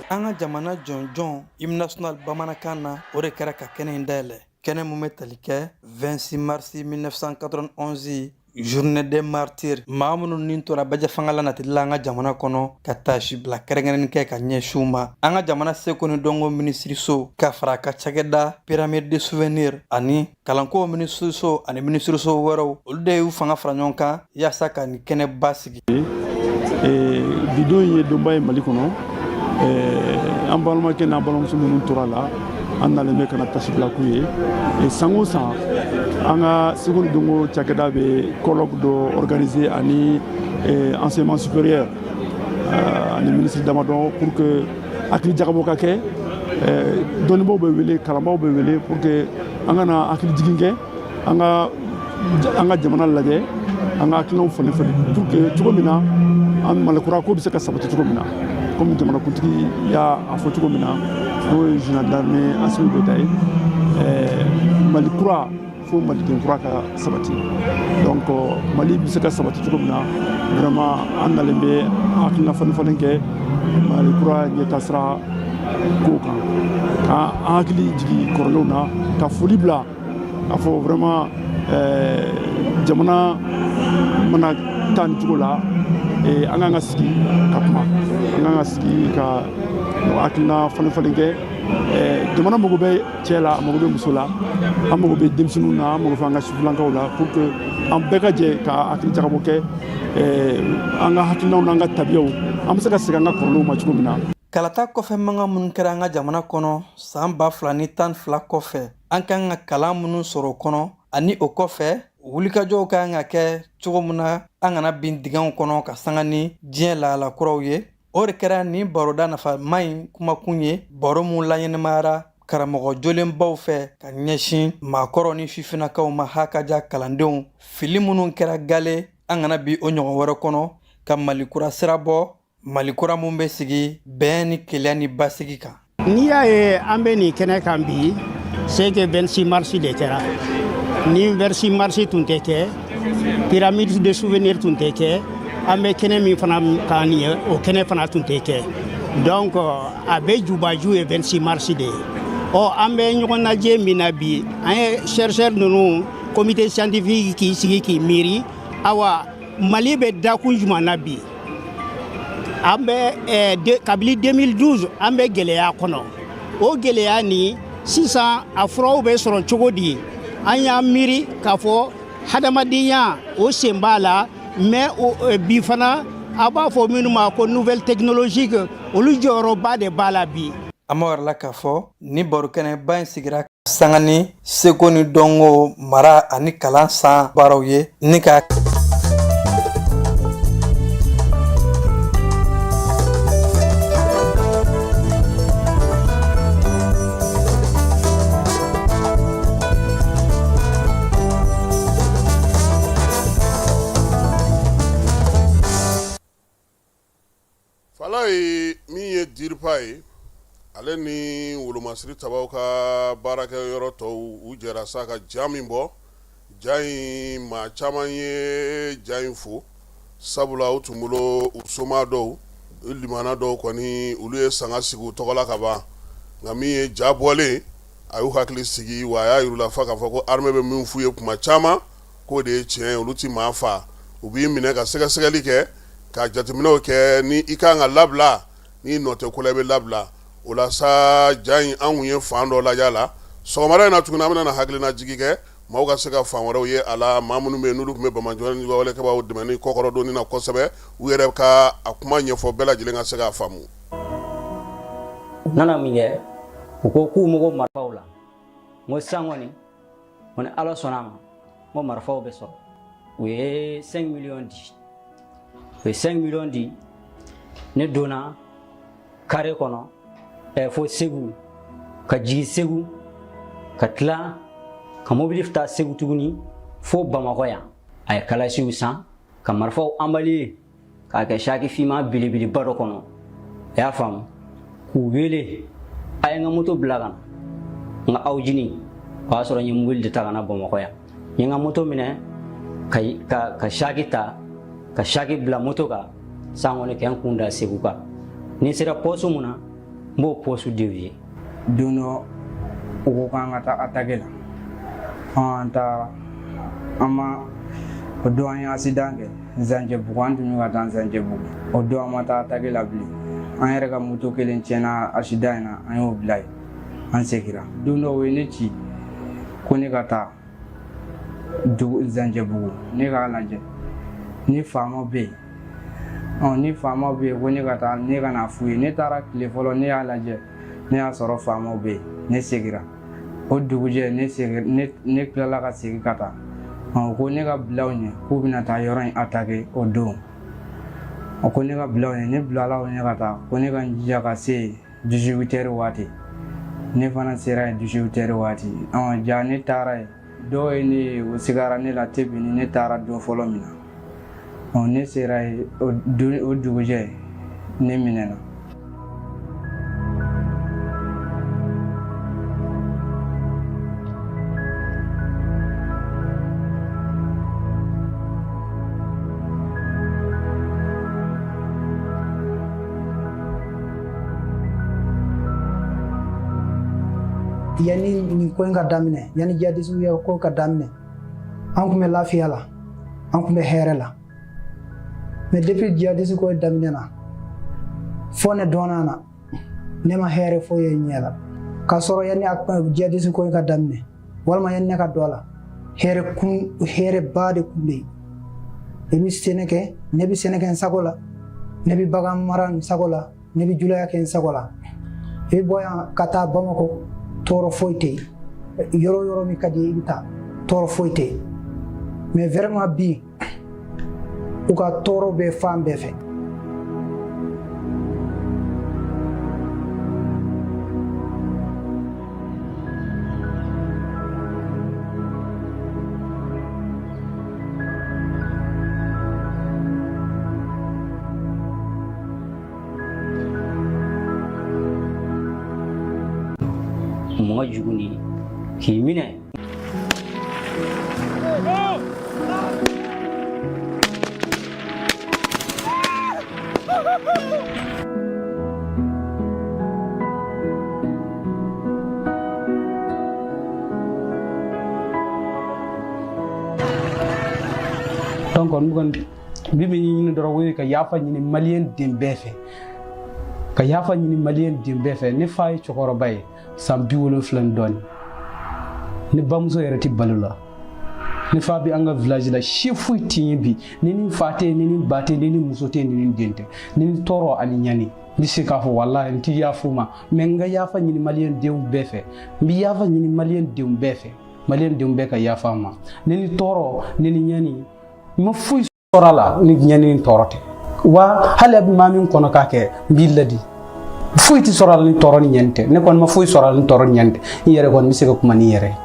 An ka jamana jɔnjɔn, hymne national bamanankan na, o de kɛra ka kɛnɛ in dayɛlɛ, kɛnɛ mun bɛ tali kɛ 26 mars 1991, journée des martyrs, maa minnu ni tora bɛjɛ fanga la natili la an ka jamana kɔnɔ, ka taasibila kɛrɛnkɛrɛnnin kɛ ka ɲɛsin u ma. An ka jamana seko ni dɔnko minisiriso ka fara a ka cakɛda Pyramide de Souvenir ani kalanko minisiriso ani minisiriso wɛrɛw, olu de y'u fanga fara ɲɔgɔn kan yaasa ka nin kɛnɛba sigi. Bi don ye donba ye Mali kɔnɔ. An balimakɛ n'an balimamuso minnu tora la, an nalen bɛ ka na tasibila k'u ye. San o san, an ka seko ni dɔnko cakɛda bɛ colloque dɔ organiser ani enseignement supérieur ani ministre damadɔ, pour que hakili jagabɔ ka kɛ. Dɔnnibaaw bɛ wele, kalanbaaw bɛ wele, pour que an ka na hakili jigin kɛ, an ka jamana lajɛ, an ka hakilinaw falen falen, pour que cogo min na an Malikura ko bɛ se ka sabati cogo min na, komi jamanakuntigi y'a fɔ cogo min na, n'o ye général d'armée Asimi Goyita ye. Mali kura, fo maliden kura ka sabati. Donc Mali bɛ se ka sabati cogo min na, vraiment an nalen bɛ hakilina falen falen kɛ Mali kura ɲɛtasira kow kan, k'an hakili jigin kɔrɔlenw na, ka foli bila, k'a fɔ vraiment jamana mana taa nin cogo la, an kan ka sigi ka kuma, an kan ka sigi ka hakilina falen falen kɛ. Jamana mago bɛ cɛ la, a mago bɛ muso la, an mago bɛ denmisɛnninw na, an mago bɛ an ka sifinnakaw la, pour que an bɛɛ ka jɛ ka hakili jagabɔ kɛ an ka hakilinaw n'an ka tabiyaw, an bɛ se ka segin an ka kɔrɔlenw ma cogo min na. Kalata kɔfɛ mankan minnu kɛra an ka jamana kɔnɔ san 2012 kɔfɛ, an kan ka kalan minnu sɔrɔ o kɔnɔ, ani o kɔfɛ wulikajɔw ka kan ka kɛ cogo min na an kana bin dingɛw kɔnɔ ka sanga ni diɲɛ lahala kuraw ye, o de kɛra nin baroda nafama in kumakun ye. Baro mun laɲɛnamayara karamɔgɔ jolenbaw fɛ ka ɲɛsin maakɔrɔ ni sifinnakaw ma, hakaja kalandenw, fili minnu kɛra gale, an kana bin o ɲɔgɔn wɛrɛ kɔnɔ, ka Mali kura sira bɔ, Mali kura mun bɛ sigi bɛn ni kelenya ni basigi kan. N'i y'a ye an bɛ nin kɛnɛ kan bi, c'est que 26 mars de kɛra. Ni 26 mars tun tɛ kɛ, pyramide de souvenir tun tɛ kɛ, an bɛ kɛnɛ min fana kan nin ye, o kɛnɛ fana tun tɛ kɛ. Donc a bɛɛ jubaju ye 26 mars de ye. Ɔ, an bɛ ɲɔgɔn lajɛ min na bi, an ye chercheur ninnu, comité scientifique k'i sigi k'i miiri, awa, Mali bɛ dakun jumɛn na bi? An bɛ kabini 2012 an bɛ gɛlɛya kɔnɔ. O gɛlɛya nin sisan, a furaw bɛ sɔrɔ cogo di? An y'an miiri k'a fɔ hadamadenya o sen b'a la, mais bi fana, a b'a fɔ minnu ma ko nouvelle technologique, olu jɔyɔrɔba de b'a la bi. An b'a yɛrɛ la k'a fɔ ni barokɛnɛba in sigira sanga ni seko ni dɔnko, mara ani kalan san baaraw ye ni ka Fala ye min ye DIRPA ye, ale ni wolomasiri tabaw ka baarakɛ yɔrɔ tɔw, u jɛra sa ka ja min bɔ. Ja in, maa caman ye ja in fo, sabula u tun bolo u soma dɔw, u limana dɔw kɔni, olu ye sanga sigi u tɔgɔ la ka ban. Nka min ye ja bɔlen, a y'u hakili sigi, wa a y'a yir'u la fa k'a fɔ ko armée bɛ min f'u ye kuma caman, k'o de ye tiɲɛ ye. Olu tɛ maa fa, u b'i minɛ ka sɛgɛsɛgɛli kɛ, ka jateminɛw kɛ, ni i kan ka labila, n'i nɔ tɛ ko la, i bɛ labila. O la sa, ja in, an kun ye fan dɔ lajɛ a la sɔgɔmada in na. Tuguni, an bɛna na hakilina jigi kɛ, maaw ka se ka fan wɛrɛw ye a la. Maa minnu bɛ yen n'olu tun bɛ banbaanci walekɛbaaw dɛmɛ ni kɔkɔrɔdonni na kosɛbɛ, u yɛrɛ ka a kuma ɲɛfɔ, bɛɛ lajɛlen ka se k'a faamu. U nana min kɛ, u ko k'u mago marifaw la. N ko sisan kɔni, ko ni Ala sɔnna a ma, n ko marifaw bɛ sɔrɔ. U ye 5 millions di, u ye 5 millions di. Ne donna kare kɔnɔ fo Segu, ka jigin Segu, ka tila ka mobili ta Segu tuguni fo Bamakɔ yan. A ye kalasiw san, ka marifaw emballé k'a kɛ saki finman belebeleba dɔ kɔnɔ. A y'a faamu k'u wele, a ye n ka moto bila ka na n ka aw jini. O y'a sɔrɔ n ye mobili de ta ka na Bamakɔ yan. N ye n ka moto minɛ ka saki ta, ka saki bila moto kan san kɔni, kɛ n kun da Segu kan. Ni n sera poste mun na, n b'o poste dévier. Don dɔ, u ko k'an ka taa attaque la. An taara, an ma o don, an ye accident kɛ Zanjɛbugu. An tun bɛ ka taa Zanjɛbugu o don, an ma taa attaque la bilen. An yɛrɛ ka moto kelen tiɲɛna accident in na, an y'o bila yen, an seginna. Don dɔ, u ye ne ci ko ne ka taa dugu Zanjɛbugu, ne k'a lajɛ ni faamaw bɛ yen. Ɔ, ni faamaw bɛ yen, ko ne ka taa, ne ka n'a f'u ye. Ne taara tile fɔlɔ, ne y'a lajɛ, ne y'a sɔrɔ faamaw bɛ yen. Ne seginna o dugujɛ, ne segin, ne tilala ka segin ka taa. Ɔ, ko ne ka bila u ɲɛ, k'u bɛna taa yɔrɔ in attaquer o don. O ko ne ka bila u ɲɛ, ne bilala u ɲɛ ka taa, ko ne ka n jija ka se yen 18 heures waati. Ne fana sera yen 18 heures waati. Ɔ, ja ne taara yen, dɔw ye ne ye, o sigara ne la tebini. Ne taara don fɔlɔ min na, ɔ, ne sera yen o dugujɛ, ne minɛna. Yanni nin ko in ka daminɛ, yanni jihadisiw ya ko ka daminɛ, an tun bɛ lafiya la, an tun bɛ hɛrɛ la. Mais depuis jihadisi ko daminɛna fo ne donna na, ne ma hɛrɛ foyi ye ɲɛ la. K'a sɔrɔ yanni a jihadisi ko in ka daminɛ walima yanni ne ka don a la, hɛrɛ kun hɛrɛba de kun bɛ yen. I bɛ sɛnɛ kɛ, ne bɛ sɛnɛ kɛ n sago la, ne bɛ bagan mara n sago la, ne bɛ julaya kɛ n sago la. I bɛ bɔ yan ka taa Bamakɔ, tɔɔrɔ foyi tɛ yen. Yɔrɔ yɔrɔ min ka di i ye, i bɛ taa, tɔɔrɔ foyi tɛ yen. Mais vraiment bi, u ka tɔɔrɔ bɛ fan bɛɛ fɛ. Mɔgɔ jugu ni k'i minɛ. Donc n kɔni bi min ɲini dɔrɔn, o ye ka yafa ɲini maliyɛn den bɛɛ fɛ, ka yafa ɲini maliyɛn den bɛɛ fɛ. Ne fa ye cɛkɔrɔba ye, san 70 ni dɔɔni. Ne bamuso yɛrɛ tɛ balo la. Ne fa bɛ an ka village la, si foyi tɛ yen bi. Ni ni fa tɛ, ni ni ba tɛ, ni ni muso tɛ, ni ni den tɛ, ni ni tɔɔrɔ ani ɲani. N bɛ se k'a fɔ walahi, n tɛ yafa u ma, mais n ka yafa ɲini maliyɛn denw bɛɛ fɛ. N bɛ yafa ɲini maliyɛn denw bɛɛ fɛ, maliyɛn denw bɛɛ ka yafa n ma. Ni ni tɔɔrɔ, ni ni ɲani, n ma foyi sɔrɔ a la ni ɲani ni tɔɔrɔ tɛ. Wa hali a bɛ maa min kɔnɔ k'a kɛ, n b'i ladi, foyi tɛ sɔrɔ a la ni tɔɔrɔ ni ɲani tɛ. Ne kɔni ma foyi sɔrɔ a la ni tɔɔrɔ ni ɲani tɛ. N yɛrɛ kɔni bɛ se ka kuma ni n yɛrɛ ye.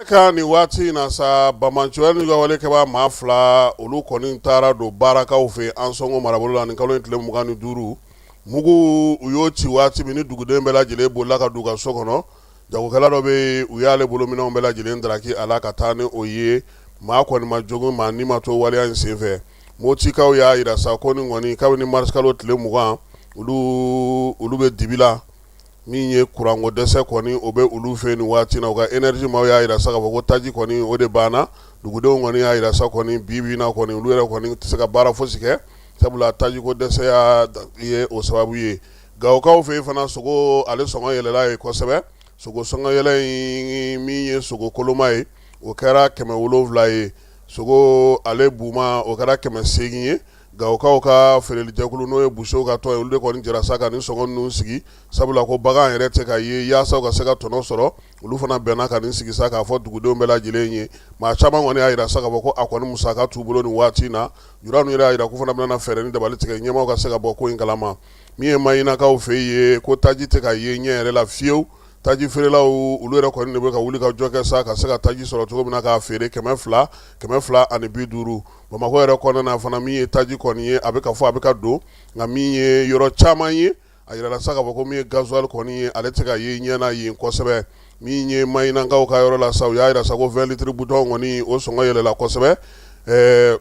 Ka nin waati in na sa, banbaanciya ni wale kɛbaa maa fila, olu kɔni taara don baarakaw fɛ Ansɔngo marabolo la nin kalo in tile 25. Mugu u y'o ci waati min ni duguden bɛɛ lajɛlen bolila ka don u ka so kɔnɔ, jagokɛla dɔ bɛ yen, u y'ale bolominɛnw bɛɛ lajɛlen daraki a la ka taa ni o ye. Maa kɔni ma jogin, maa ni ma to waleya in senfɛ. Motikaw y'a jira sa ko nin kɔni, kabini marisikalo tile 20, olu bɛ dibi la. Min ye kuranko dɛsɛ kɔni, o bɛ olu fɛ nin waati na. U ka énergie maaw y'a jira sa k'a fɔ ko taji kɔni, o de banna. Dugudenw kɔni y'a jira sa kɔni, bi bi in na kɔni, olu yɛrɛ kɔni tɛ se ka baara fosi kɛ, sabula tajiko dɛsɛ ye o sababu ye. Gawokaw fɛ yen fana, sogo ale sɔngɔ yɛlɛla yen kosɛbɛ. Sogo sɔngɔ yɛlɛ in, min ye sogo koloma ye, o kɛra 700 ye. Sogo ale buma, o kɛra 800 ye. Gawokaw ka feerelijɛkulu, n'o ye busew ka tɔn ye, olu de kɔni jɛra sa ka nin sɔngɔ ninnu sigi, sabula ko bagan yɛrɛ tɛ ka ye. Yaasa u ka se ka tɔnɔ sɔrɔ, olu fana bɛnna ka nin sigi sa k'a fɔ dugudenw bɛɛ lajɛlen ye. Maa caman kɔni y'a jira sa k'a fɔ ko a kɔni musaka t'u bolo nin waati in na. Jura ninnu yɛrɛ y'a jira k'u fana bɛna fɛɛrɛ ni dabali tigɛ ɲɛmaaw ka se ka bɔ ko in kalama. Min ye Mahinakaw fɛ yen, ko taji tɛ ka ye ɲɛ yɛrɛ la fiyewu. Taji feerelaw, olu yɛrɛ kɔni de bɛ ka wuli ka jɔ kɛ sa ka se ka taji sɔrɔ cogo min na k'a feere 200, 250. Bamakɔ yɛrɛ kɔnɔna na fana, min ye taji kɔni ye, a bɛ ka fɔ a bɛ ka don, nka min ye yɔrɔ caman ye, a jirala sa k'a fɔ ko min ye gasoil kɔni ye, ale tɛ ka ye ɲɛ na yen kosɛbɛ. Min ye Mahinakaw ka yɔrɔ la sa, u y'a jira sa ko 20 litres bidon kɔni, o sɔngɔ yɛlɛla kosɛbɛ. Ɛɛ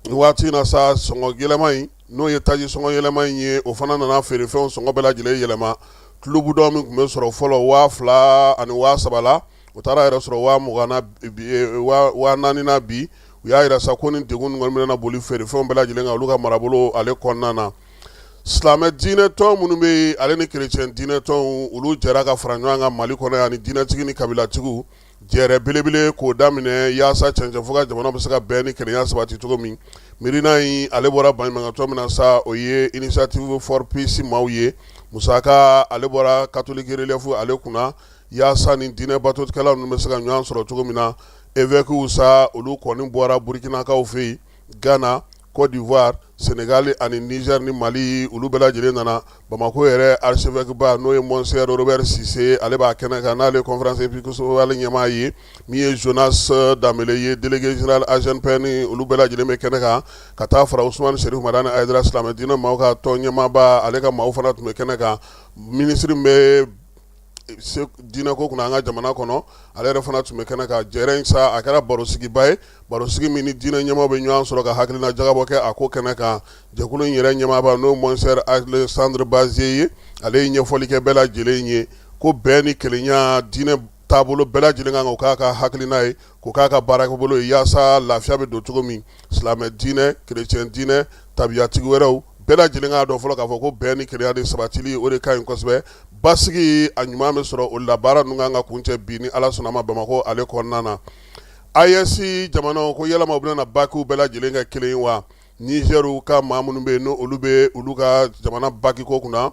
waati in na sa, sɔngɔ yɛlɛma in, n'o ye taji sɔngɔ yɛlɛma in ye, o fana nana feerefɛnw sɔngɔ bɛɛ lajɛlen yɛlɛma. Tulu bidon min tun bɛ sɔrɔ fɔlɔ 2000 ani 3000 la, o taara yɛrɛ sɔrɔ 20,000 na 4000 na bi. U y'a jira sa ko ni degun kɔni bɛna boli feerefɛnw bɛɛ lajɛlen kan olu ka marabolo ale kɔnɔna na. Silamɛ diinɛ tɔn minnu bɛ yen, ale ni kerecɛn diinɛ tɔnw, olu jɛra ka fara ɲɔgɔn kan Mali kɔnɔ yan, ni diinɛtigi ni kabilatigiw, jɛrɛ belebele k'o daminɛ yaasa cɛncɛn fɔ ka jamana bɛ se ka bɛn ni kelenya sabati cogo min. Miirina in ale bɔra baɲumankɛtɔn min na sa, o ye Initiative for Peace maaw ye. Musaka ale bɔra Catholic Relief ale kunna, yaasa ni diinɛ batokɛla ninnu bɛ se ka ɲɔgɔn sɔrɔ cogo min na. Évêques sa, olu kɔni bɔra Burkinakaw fɛ yen, Ghana, Côte d'Ivoire, Sénégal ani Niger ni Mali, olu bɛɛ lajɛlen nana. Bamakɔ yɛrɛ archevêque ba, n'o ye Monseigneur Robert Cissé, ale b'a kɛnɛ kan, n'ale conférence épiscopale ɲɛmaa ye. Min ye Jonas Dambélé ye, délégué général AGNPN, olu bɛɛ lajɛlen bɛ kɛnɛ kan, ka taa fara Ousmane Chérif Madani Haïdara, silamɛ diinɛ maaw ka tɔn ɲɛmaaba, ale ka maaw fana tun bɛ kɛnɛ kan. Minisiri min bɛ diinɛko kunna an ka jamana kɔnɔ, ale yɛrɛ fana tun bɛ kɛnɛ kan. Jɛrɛ in sa, a kɛra barosigiba ye, barosigi min ni diinɛ ɲɛmaaw bɛ ɲɔgɔn sɔrɔ ka hakilina jagabɔ kɛ a ko kɛnɛ kan. Jɛkulu in yɛrɛ ɲɛmaaba, n'o Monseigneur Alexandre Bazier ye, ale ye ɲɛfɔli kɛ bɛɛ lajɛlen ye ko bɛn ni kelenya diinɛ taabolo bɛɛ lajɛlen kan, k'o k'a ka hakilina ye, k'o k'a ka baarakɛbolo ye, yaasa lafiya bɛ don cogo min. Silamɛ diinɛ, kerecɛn diinɛ, tabiyatigi wɛrɛw, bɛɛ lajɛlen k'a dɔn fɔlɔ k'a fɔ ko bɛn ni kelenya de sabatili, o de ka ɲi kosɛbɛ. Basigi a ɲuman bɛ sɔrɔ o la. Baara ninnu kan ka kuncɛ bi ni Ala sɔnna ma Bamakɔ ale kɔnɔna na. AES jamanaw ko yalama u bɛna na bakiw bɛɛ lajɛlen kɛ kelen ye wa? Nizɛriw ka maa minnu bɛ yen n'o olu bɛ olu ka jamana bakiko kunna,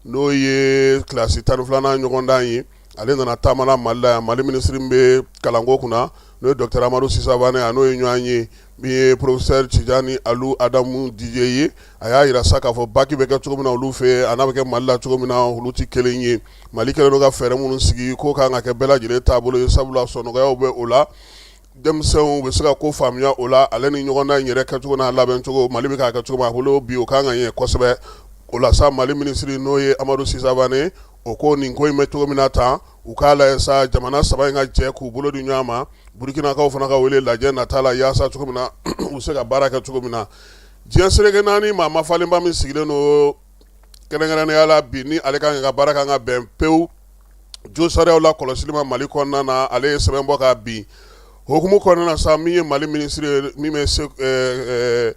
n'o ye kilasi 12nan ɲɔgɔndan ye, ale nana taama la Mali la yan. Mali minisiri min bɛ kalanko kunna, n'o ye docteur Amadu Sisa Wane, a n'o ye ɲɔgɔn ye. Min ye professeur Tijani Alu Adamu Dije ye, a y'a jira sa k'a fɔ baki bɛ kɛ cogo min na olu fɛ, a n'a bɛ kɛ Mali la cogo min na, olu tɛ kelen ye. Mali kɛlen don ka fɛɛrɛ minnu sigi k'o kan ka kɛ bɛɛ lajɛlen taabolo ye, sabula sɔnɔgɔyaw bɛ o la, denmisɛnw bɛ se ka ko faamuya o la, ale ni ɲɔgɔndan in yɛrɛ kɛcogo n'a labɛncogo, Mali bɛ k'a kɛ cogo min a bolo bi, o kan ka ɲɛ kosɛbɛ. O la sa, Mali minisiri n'o ye Amadu Sisa Wane, o ko nin ko in bɛ cogo min na tan, u k'a lajɛ sa jamana saba in ka jɛ k'u bolo di ɲɔgɔn ma, Burukinakaw fana ka wele lajɛ nata la, yaasa cogo min na u bɛ se ka baara kɛ cogo min na. Diɲɛ seleke naani maa mafalenba min sigilen don kɛrɛnkɛrɛnnenya la bi, ni ale kan ka baara kan ka bɛn pewu josariyaw la kɔlɔsili ma Mali kɔnɔna na, ale ye sɛbɛn bɔ ka bin hukumu kɔnɔna na sa. Min ye Mali minisiri min bɛ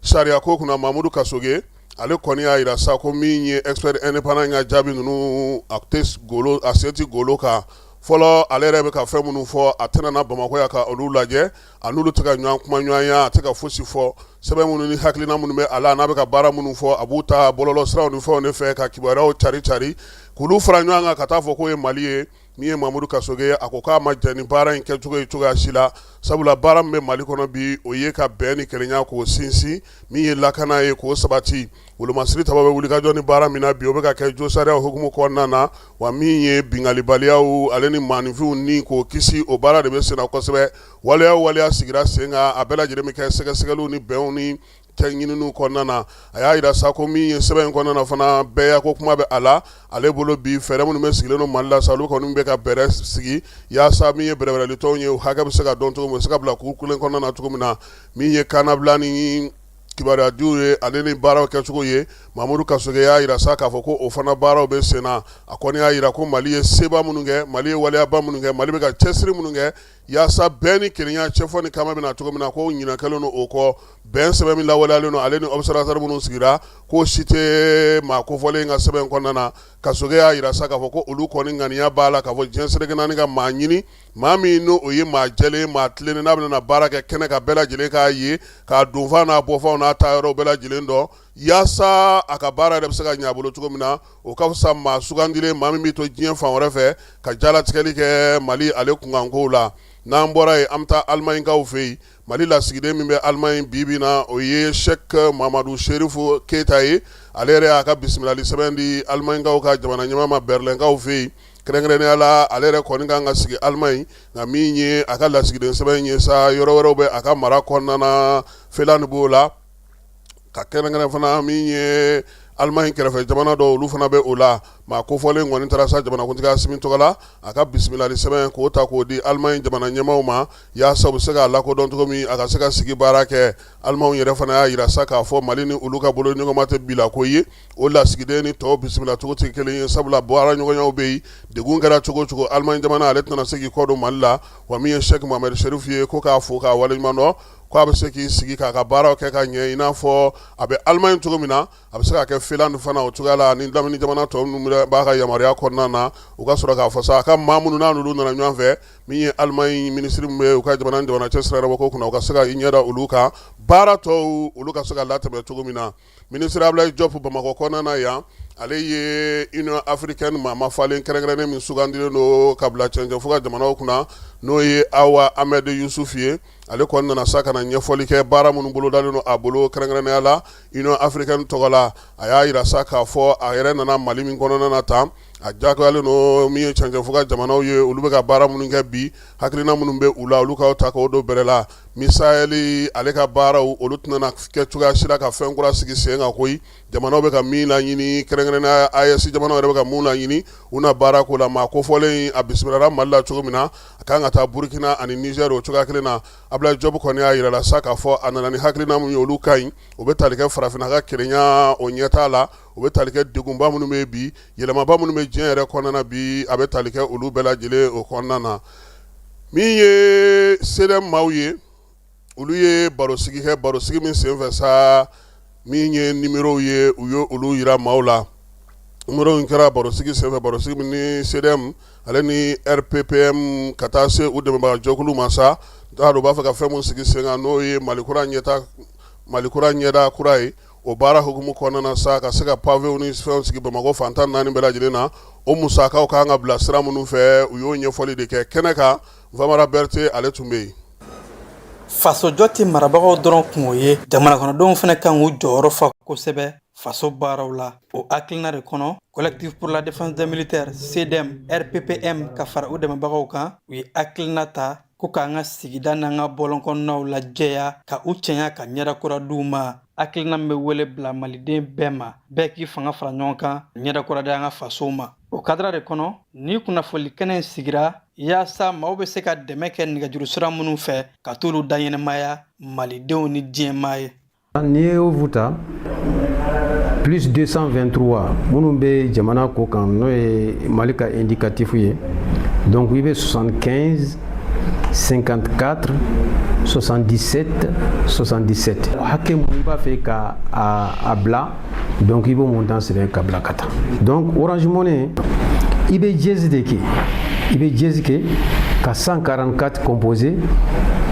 sariya ko kunna, Mamudu Kasoge, ale kɔni y'a jira sa ko min ye expert indépendant ka jaabi ninnu, a tɛ golo, a sen tɛ golo kan fɔlɔ. Ale yɛrɛ bɛ ka fɛn minnu fɔ, a tɛna na Bamakɔ yan ka olu lajɛ, a n'olu tɛ ka ɲɔgɔn kuma ɲɔgɔnya, a tɛ ka fosi fɔ. Sɛbɛn minnu ni hakilina minnu bɛ a la, n'a bɛ ka baara minnu fɔ, a b'u ta bɔlɔlɔ siraw ni fɛnw de fɛ ka kibaruyaw cari cari k'olu fara ɲɔgɔn kan ka taa fɔ k'o ye Mali ye. Min ye Mamudu Kasoge ye, a ko k'a ma jɛn ni baara in kɛcogo ye cogoya si la, sabula baara min bɛ Mali kɔnɔ bi, o ye ka bɛn ni kelenya k'o sinsin, min ye lakana ye k'o sabati. Wolomasiri taba bɛ wulikajɔ ni baara min na bi, o bɛ ka kɛ josariya hukumu kɔnɔna na wa. Min ye binkanibaliyaw ale ni maaninfinw ni k'o kisi, o baara de bɛ senna kosɛbɛ. Waleya waleya sigira sen kan, a bɛɛ lajɛlen bɛ kɛ sɛgɛsɛgɛliw ni bɛnw ni cɛ ɲininiw kɔnɔna na. A y'a jira sa ko min ye sɛbɛn in kɔnɔna na fana, bɛɛ ko kuma bɛ a la. Ale bolo bi, fɛɛrɛ minnu bɛ sigilen don Mali la sa, olu kɔni bɛ ka bɛrɛ sigi yaasa min ye bɛrɛbɛrɛlitɔnw ye, u hakɛ bɛ se ka dɔn cogo min, u bɛ se ka bila kuru kelen kɔnɔna na cogo min na. Min ye kannabila ni kibaruyadiw ye, ale ni baaraw kɛcogo ye, Mamudu Kasoge y'a jira sa k'a fɔ ko o fana baaraw bɛ sen na. A kɔni y'a jira ko Mali ye seba minnu kɛ, Mali ye waleyaba minnu kɛ, Mali bɛ ka cɛsiri minnu kɛ yaasa bɛn ni kelenya, cɛfɔ ni kama bɛ na cogo min na, ko ɲinɛ kɛlen don o kɔ. Bɛn sɛbɛn min lawaleyalen don, ale ni observatoire minnu sigira, k'o si tɛ maa kofɔlen ka sɛbɛn kɔnɔna na. Kasoge y'a jira sa k'a fɔ ko olu kɔni ŋaniya b'a la k'a fɔ diɲɛ seleke naani ka maa ɲini, maa min n'o ye maa jɛlen, maa tilennen, n'a bɛna na baara kɛ kɛnɛ kan, bɛɛ lajɛlen k'a ye, k'a donfan n'a bɔfanw n'a taayɔrɔw bɛɛ lajɛlen dɔn, yaasa a ka baara yɛrɛ bɛ se ka ɲɛ a bolo cogo min na. O ka fisa maa sugandilen, maa min bɛ to diɲɛ fan wɛrɛ fɛ ka jalatigɛli kɛ Mali ale kunkankow la. N'an bɔra yen, an bɛ taa Alimaɲikaw fɛ yen. Mali lasigiden min bɛ Alimaɲi bi bi na, o ye Sɛki Mamadu Serifu Keyita ye. Ale yɛrɛ y'a ka bisimilali sɛbɛn di Alimaɲikaw ka jamana ɲɛmaa ma Bɛrlɛnkaw fɛ yen. Kɛrɛnkɛrɛnnenya la, ale yɛrɛ kɔni kan ka sigi Alimaɲi, nka min ye a ka lasigiden sɛbɛn ye sa, yɔrɔ wɛrɛw bɛ a ka mara kɔnɔna na, Finlande b'o la, ka kɛrɛnkɛrɛn fana min ye Alimaɲi kɛrɛfɛ jamana dɔw, olu fana bɛ o la. Maa kofɔlen kɔni taara sa jamanakuntigi Asimi tɔgɔ la, a ka bisimilali sɛbɛn k'o ta k'o di Alimaɲi jamana ɲɛmaaw ma, yaasa u bɛ se k'a lakodɔn cogo min, a ka se ka sigi baara kɛ. Alimaw yɛrɛ fana y'a jira sa k'a fɔ Mali ni olu ka bolo ɲɔgɔnma tɛ bila ko ye, o lasigiden ni tɔw bisimila cogo tɛ kelen ye, sabula baara ɲɔgɔnyaw bɛ yen. Degun kɛra cogo o cogo, Alimaɲi jamana ale tɛna se k'i kɔ don Mali la wa. Min ye Sɛki Mohamɛdi Serifu ye, ko k'a fo k'a waleɲuman dɔn, ko a bɛ se k'i sigi k'a ka baaraw kɛ ka ɲɛ, i n'a fɔ a bɛ Alimaɲi cogo min na, a bɛ se ka kɛ Finlande fana o cogoya la, ani lamini jamana tɔ minnu b'a ka yamaruya kɔnɔna na. U ka sɔrɔ k'a fɔ sa, a ka maa minnu n'a n'olu nana ɲɔgɔn fɛ, min ye Alimaɲi minisiri min bɛ u ka jamana ni jamana cɛ sira ko kunna, u ka se ka i ɲɛda olu kan, baara tɔw olu ka se ka latɛmɛ cogo min na. Minisiri Abulayi Jɔpu Bamakɔ kɔnɔna na yan, ale ye Union africaine maa mafalen kɛrɛnkɛrɛnnen min sugandilen don ka bila cɛncɛnfuga jamanaw kunna, n'o ye Awa Amɛdi Yusufu ye. Ale kɔni nana sa ka na ɲɛfɔli kɛ baara minnu bolodalen don a bolo, kɛrɛnkɛrɛnnenya la Union africaine tɔgɔ la. A y'a jira sa k'a fɔ a yɛrɛ nana Mali min kɔnɔna na tan, a diyagoyalen don min ye cɛncɛnfuga jamanaw ye, olu bɛ ka baara minnu kɛ bi, hakilina minnu bɛ u la, olu k'o ta k'o don bɛrɛ la. Misali, ale ka baaraw olu tɛna na kɛ cogoya si la ka fɛn kura sigi sen kan koyi. Jamanaw bɛ ka min laɲini, kɛrɛnkɛrɛnnenya AES jamanaw yɛrɛ bɛ ka mun laɲini, u na baara k'o la. Maa kofɔlen a bisimilala Mali la cogo min na, a kan ka taa Burukina ani Nizɛri o cogoya kelen na. Abulayi Jɔpu kɔni y'a jira la sa k'a fɔ a nana ni hakilina min ye, olu ka ɲi, o bɛ tali kɛ farafinna ka kelenya o ɲɛtaa la, o bɛ tali kɛ degunba minnu bɛ bi, yɛlɛmaba minnu bɛ diɲɛ yɛrɛ kɔnɔna na bi, a bɛ tali kɛ olu bɛɛ lajɛlen o kɔnɔna na. Min ye CDM maaw ye, olu ye barosigi kɛ, barosigi min senfɛ sa, min ye numérow ye, u ye olu jira maaw la. Moriw in kɛra barosigi senfɛ, barosigi min ni CDM ale ni RPPM ka taa se u dɛmɛbaga jɛkulu ma sa, t'a dɔn u b'a fɛ ka fɛn min sigi sen kan, n'o ye Mali kura ɲɛta, Mali kura ɲɛda kura ye. O baara hukumu kɔnɔna na sa, ka se ka pavew ni fɛnw sigi Bamakɔ fan 14 bɛɛ lajɛlen na, o musakaw ka kan ka bila sira minnu fɛ, u y'o ɲɛfɔli de kɛ kɛnɛ kan. Famara Berete, ale tun bɛ yen. Fasojɔ tɛ marabagaw dɔrɔn kungo ye, jamanakɔnɔdenw fana kan k'u jɔyɔrɔ fa kosɛbɛ faso baaraw la. O hakilina de kɔnɔ, Collectif pour la défense des militaires, CDM, RPPM, ka fara u dɛmɛbagaw kan, u ye hakilina ta ko k'an ka sigida n'an ka bɔlɔnkɔnɔnaw lajɛya, ka u cɛɲa, ka ɲɛda kura d'u ma. Hakilina min bɛ wele bila maliden bɛɛ ma, bɛɛ k'i fanga fara ɲɔgɔn kan, ɲɛda kura di an ka fasow ma. O kadira de kɔnɔ ni kunnafoli kɛnɛ in sigira, yaasa maaw bɛ se ka dɛmɛ kɛ nɛgɛjuru sira minnu fɛ, ka t'olu da ɲɛnamaya malidenw ni diɲɛmaa ye. N'i ye Ovu ta, plus 223, minnu bɛ jamana ko kan, n'o ye Mali ka indicatif ye, donc i bɛ 75 54 77 77. Hakɛ mun i b'a fɛ ka a bila, donc i b'o montant sɛbɛn ka bila ka taa. Donc Orange Money, i bɛ dièse de kɛ, i bɛ dièse kɛ ka 144 composé,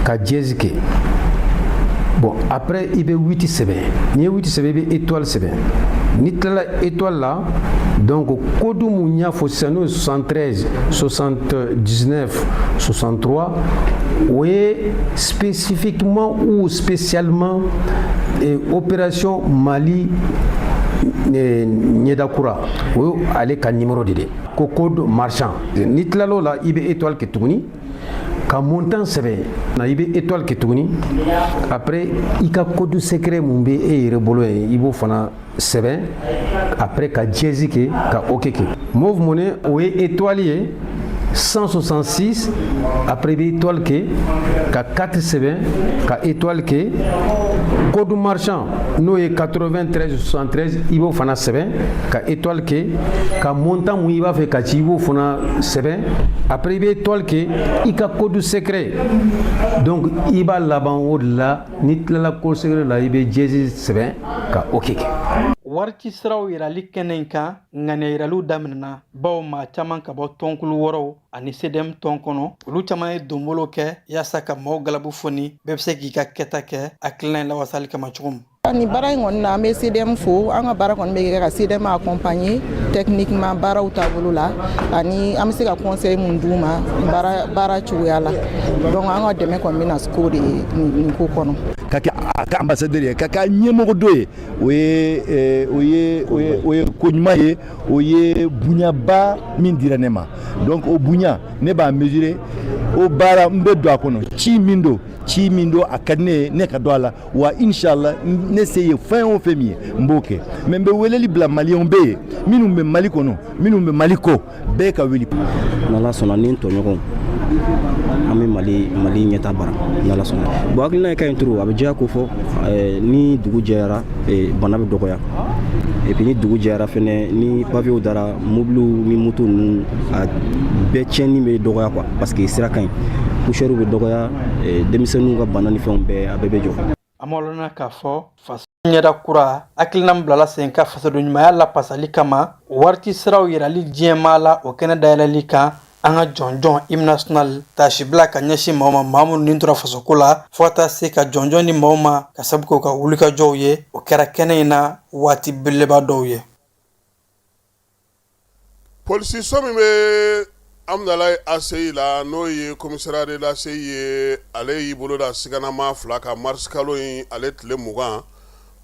ka dièse kɛ. Bon, après i bɛ 8 sɛbɛn. N'i ye 8 sɛbɛn, i bɛ étoile sɛbɛn. N'i tilala étoile la, donc code mun y'a fɔ sisan, n'o ye 73 79 63, o ye spécifiquement ou spécialement opération Mali ɲɛda kura, o ye ale ka numéro de dɛ, ko code marchand. N'i tilal'o la, i bɛ étoile kɛ tuguni ka montant sɛbɛn na, i bɛ étoile kɛ tuguni. Après, i ka code secret mun bɛ e yɛrɛ bolo yen, i b'o fana sɛbɛn. Après, ka dièse kɛ, ka ok kɛ. Moov Money, o ye étoile ye, 166. Après, i bɛ étoile kɛ ka 4 sɛbɛn, ka étoile kɛ. Code marchand, n'o ye 93 73, i b'o fana sɛbɛn, ka étoile kɛ, ka montant mun i b'a fɛ ka ci, i b'o fana sɛbɛn. Après, i bɛ étoile kɛ, i ka code secret. Donc i b'a laban o de la. N'i tilala code secret la, i bɛ dièse sɛbɛn ka ok kɛ. Wari ci siraw yirali kɛnɛ in kan, ŋaniya yiraliw daminɛna, bawo maa caman ka bɔ tɔnkulu wɛrɛw ani CDM tɔn kɔnɔ, olu caman ye donbolo kɛ yaasa ka maaw galabu foni, bɛɛ bɛ se k'i ka kɛta kɛ hakilina in lawasali kama cogo min. Nin baara in kɔni na, an bɛ CDM fo. An ka baara kɔni bɛ kɛ ka CDM accompagner techniquement baaraw taabolo la, ani an bɛ se ka conseil mun d'u ma baara baara cogoya la. Donc an ka dɛmɛ kɔni bɛna k'o de ye nin ko kɔnɔ. Ka kɛ a ka ambassadeur ye, ka kɛ a ɲɛmɔgɔ dɔ ye, o ye ko ɲuman ye, o ye bonyaba min dira ne ma. Donc o bonya, ne b'a mesurer. O baara, n bɛ don a kɔnɔ. Ci min don, a ka di ne ye, ne ka don a la wa. Inshallah, ne se ye fɛn o fɛn min ye, n b'o kɛ. Mais n bɛ weleli bila maliyɛnw bɛɛ ye, minnu bɛ Mali kɔnɔ, minnu bɛ Mali kɔ, bɛɛ ka wuli. N'Ala sɔnna, ni n tɔɲɔgɔnw, an bɛ Mali ɲɛta bara, n'Ala sɔnna. Bon, hakilina ye ka ɲi trop, a bɛ diya ko fɔ ni dugu jɛra, bana bɛ dɔgɔya. Et puis ni dugu jɛra fɛnɛ, ni pavew dara, mobiliw ni moto ninnu, a bɛɛ tiɲɛni bɛ dɔgɔya quoi, parce que sira ka ɲi, poussière bɛ dɔgɔya, denmisɛnninw ka bana ni fɛnw bɛɛ, a bɛɛ bɛ jɔ. A malona k'a fɔ faso ɲɛda kura hakilina min bilala sen kan fasoden ɲumanya lapasali kama, wari siraw yirali diɲɛmaa la, o kɛnɛ dayɛlɛli kan, an ka jɔnjɔn hymne national tasibila ka ɲɛsin maaw ma, maa minnu ni tora fasoko la, fo ka taa se ka jɔnjɔn di maaw ma ka sabu kɛ u ka wulikajɔw ye, o kɛra kɛnɛ in na waati belebeleba dɔw ye. Polisiso min bɛ Amudalayi ACI la, n'o ye commissariat de l'ACI ye, ale y'i bolo da siganama fila kan mars kalo in ale tile 20.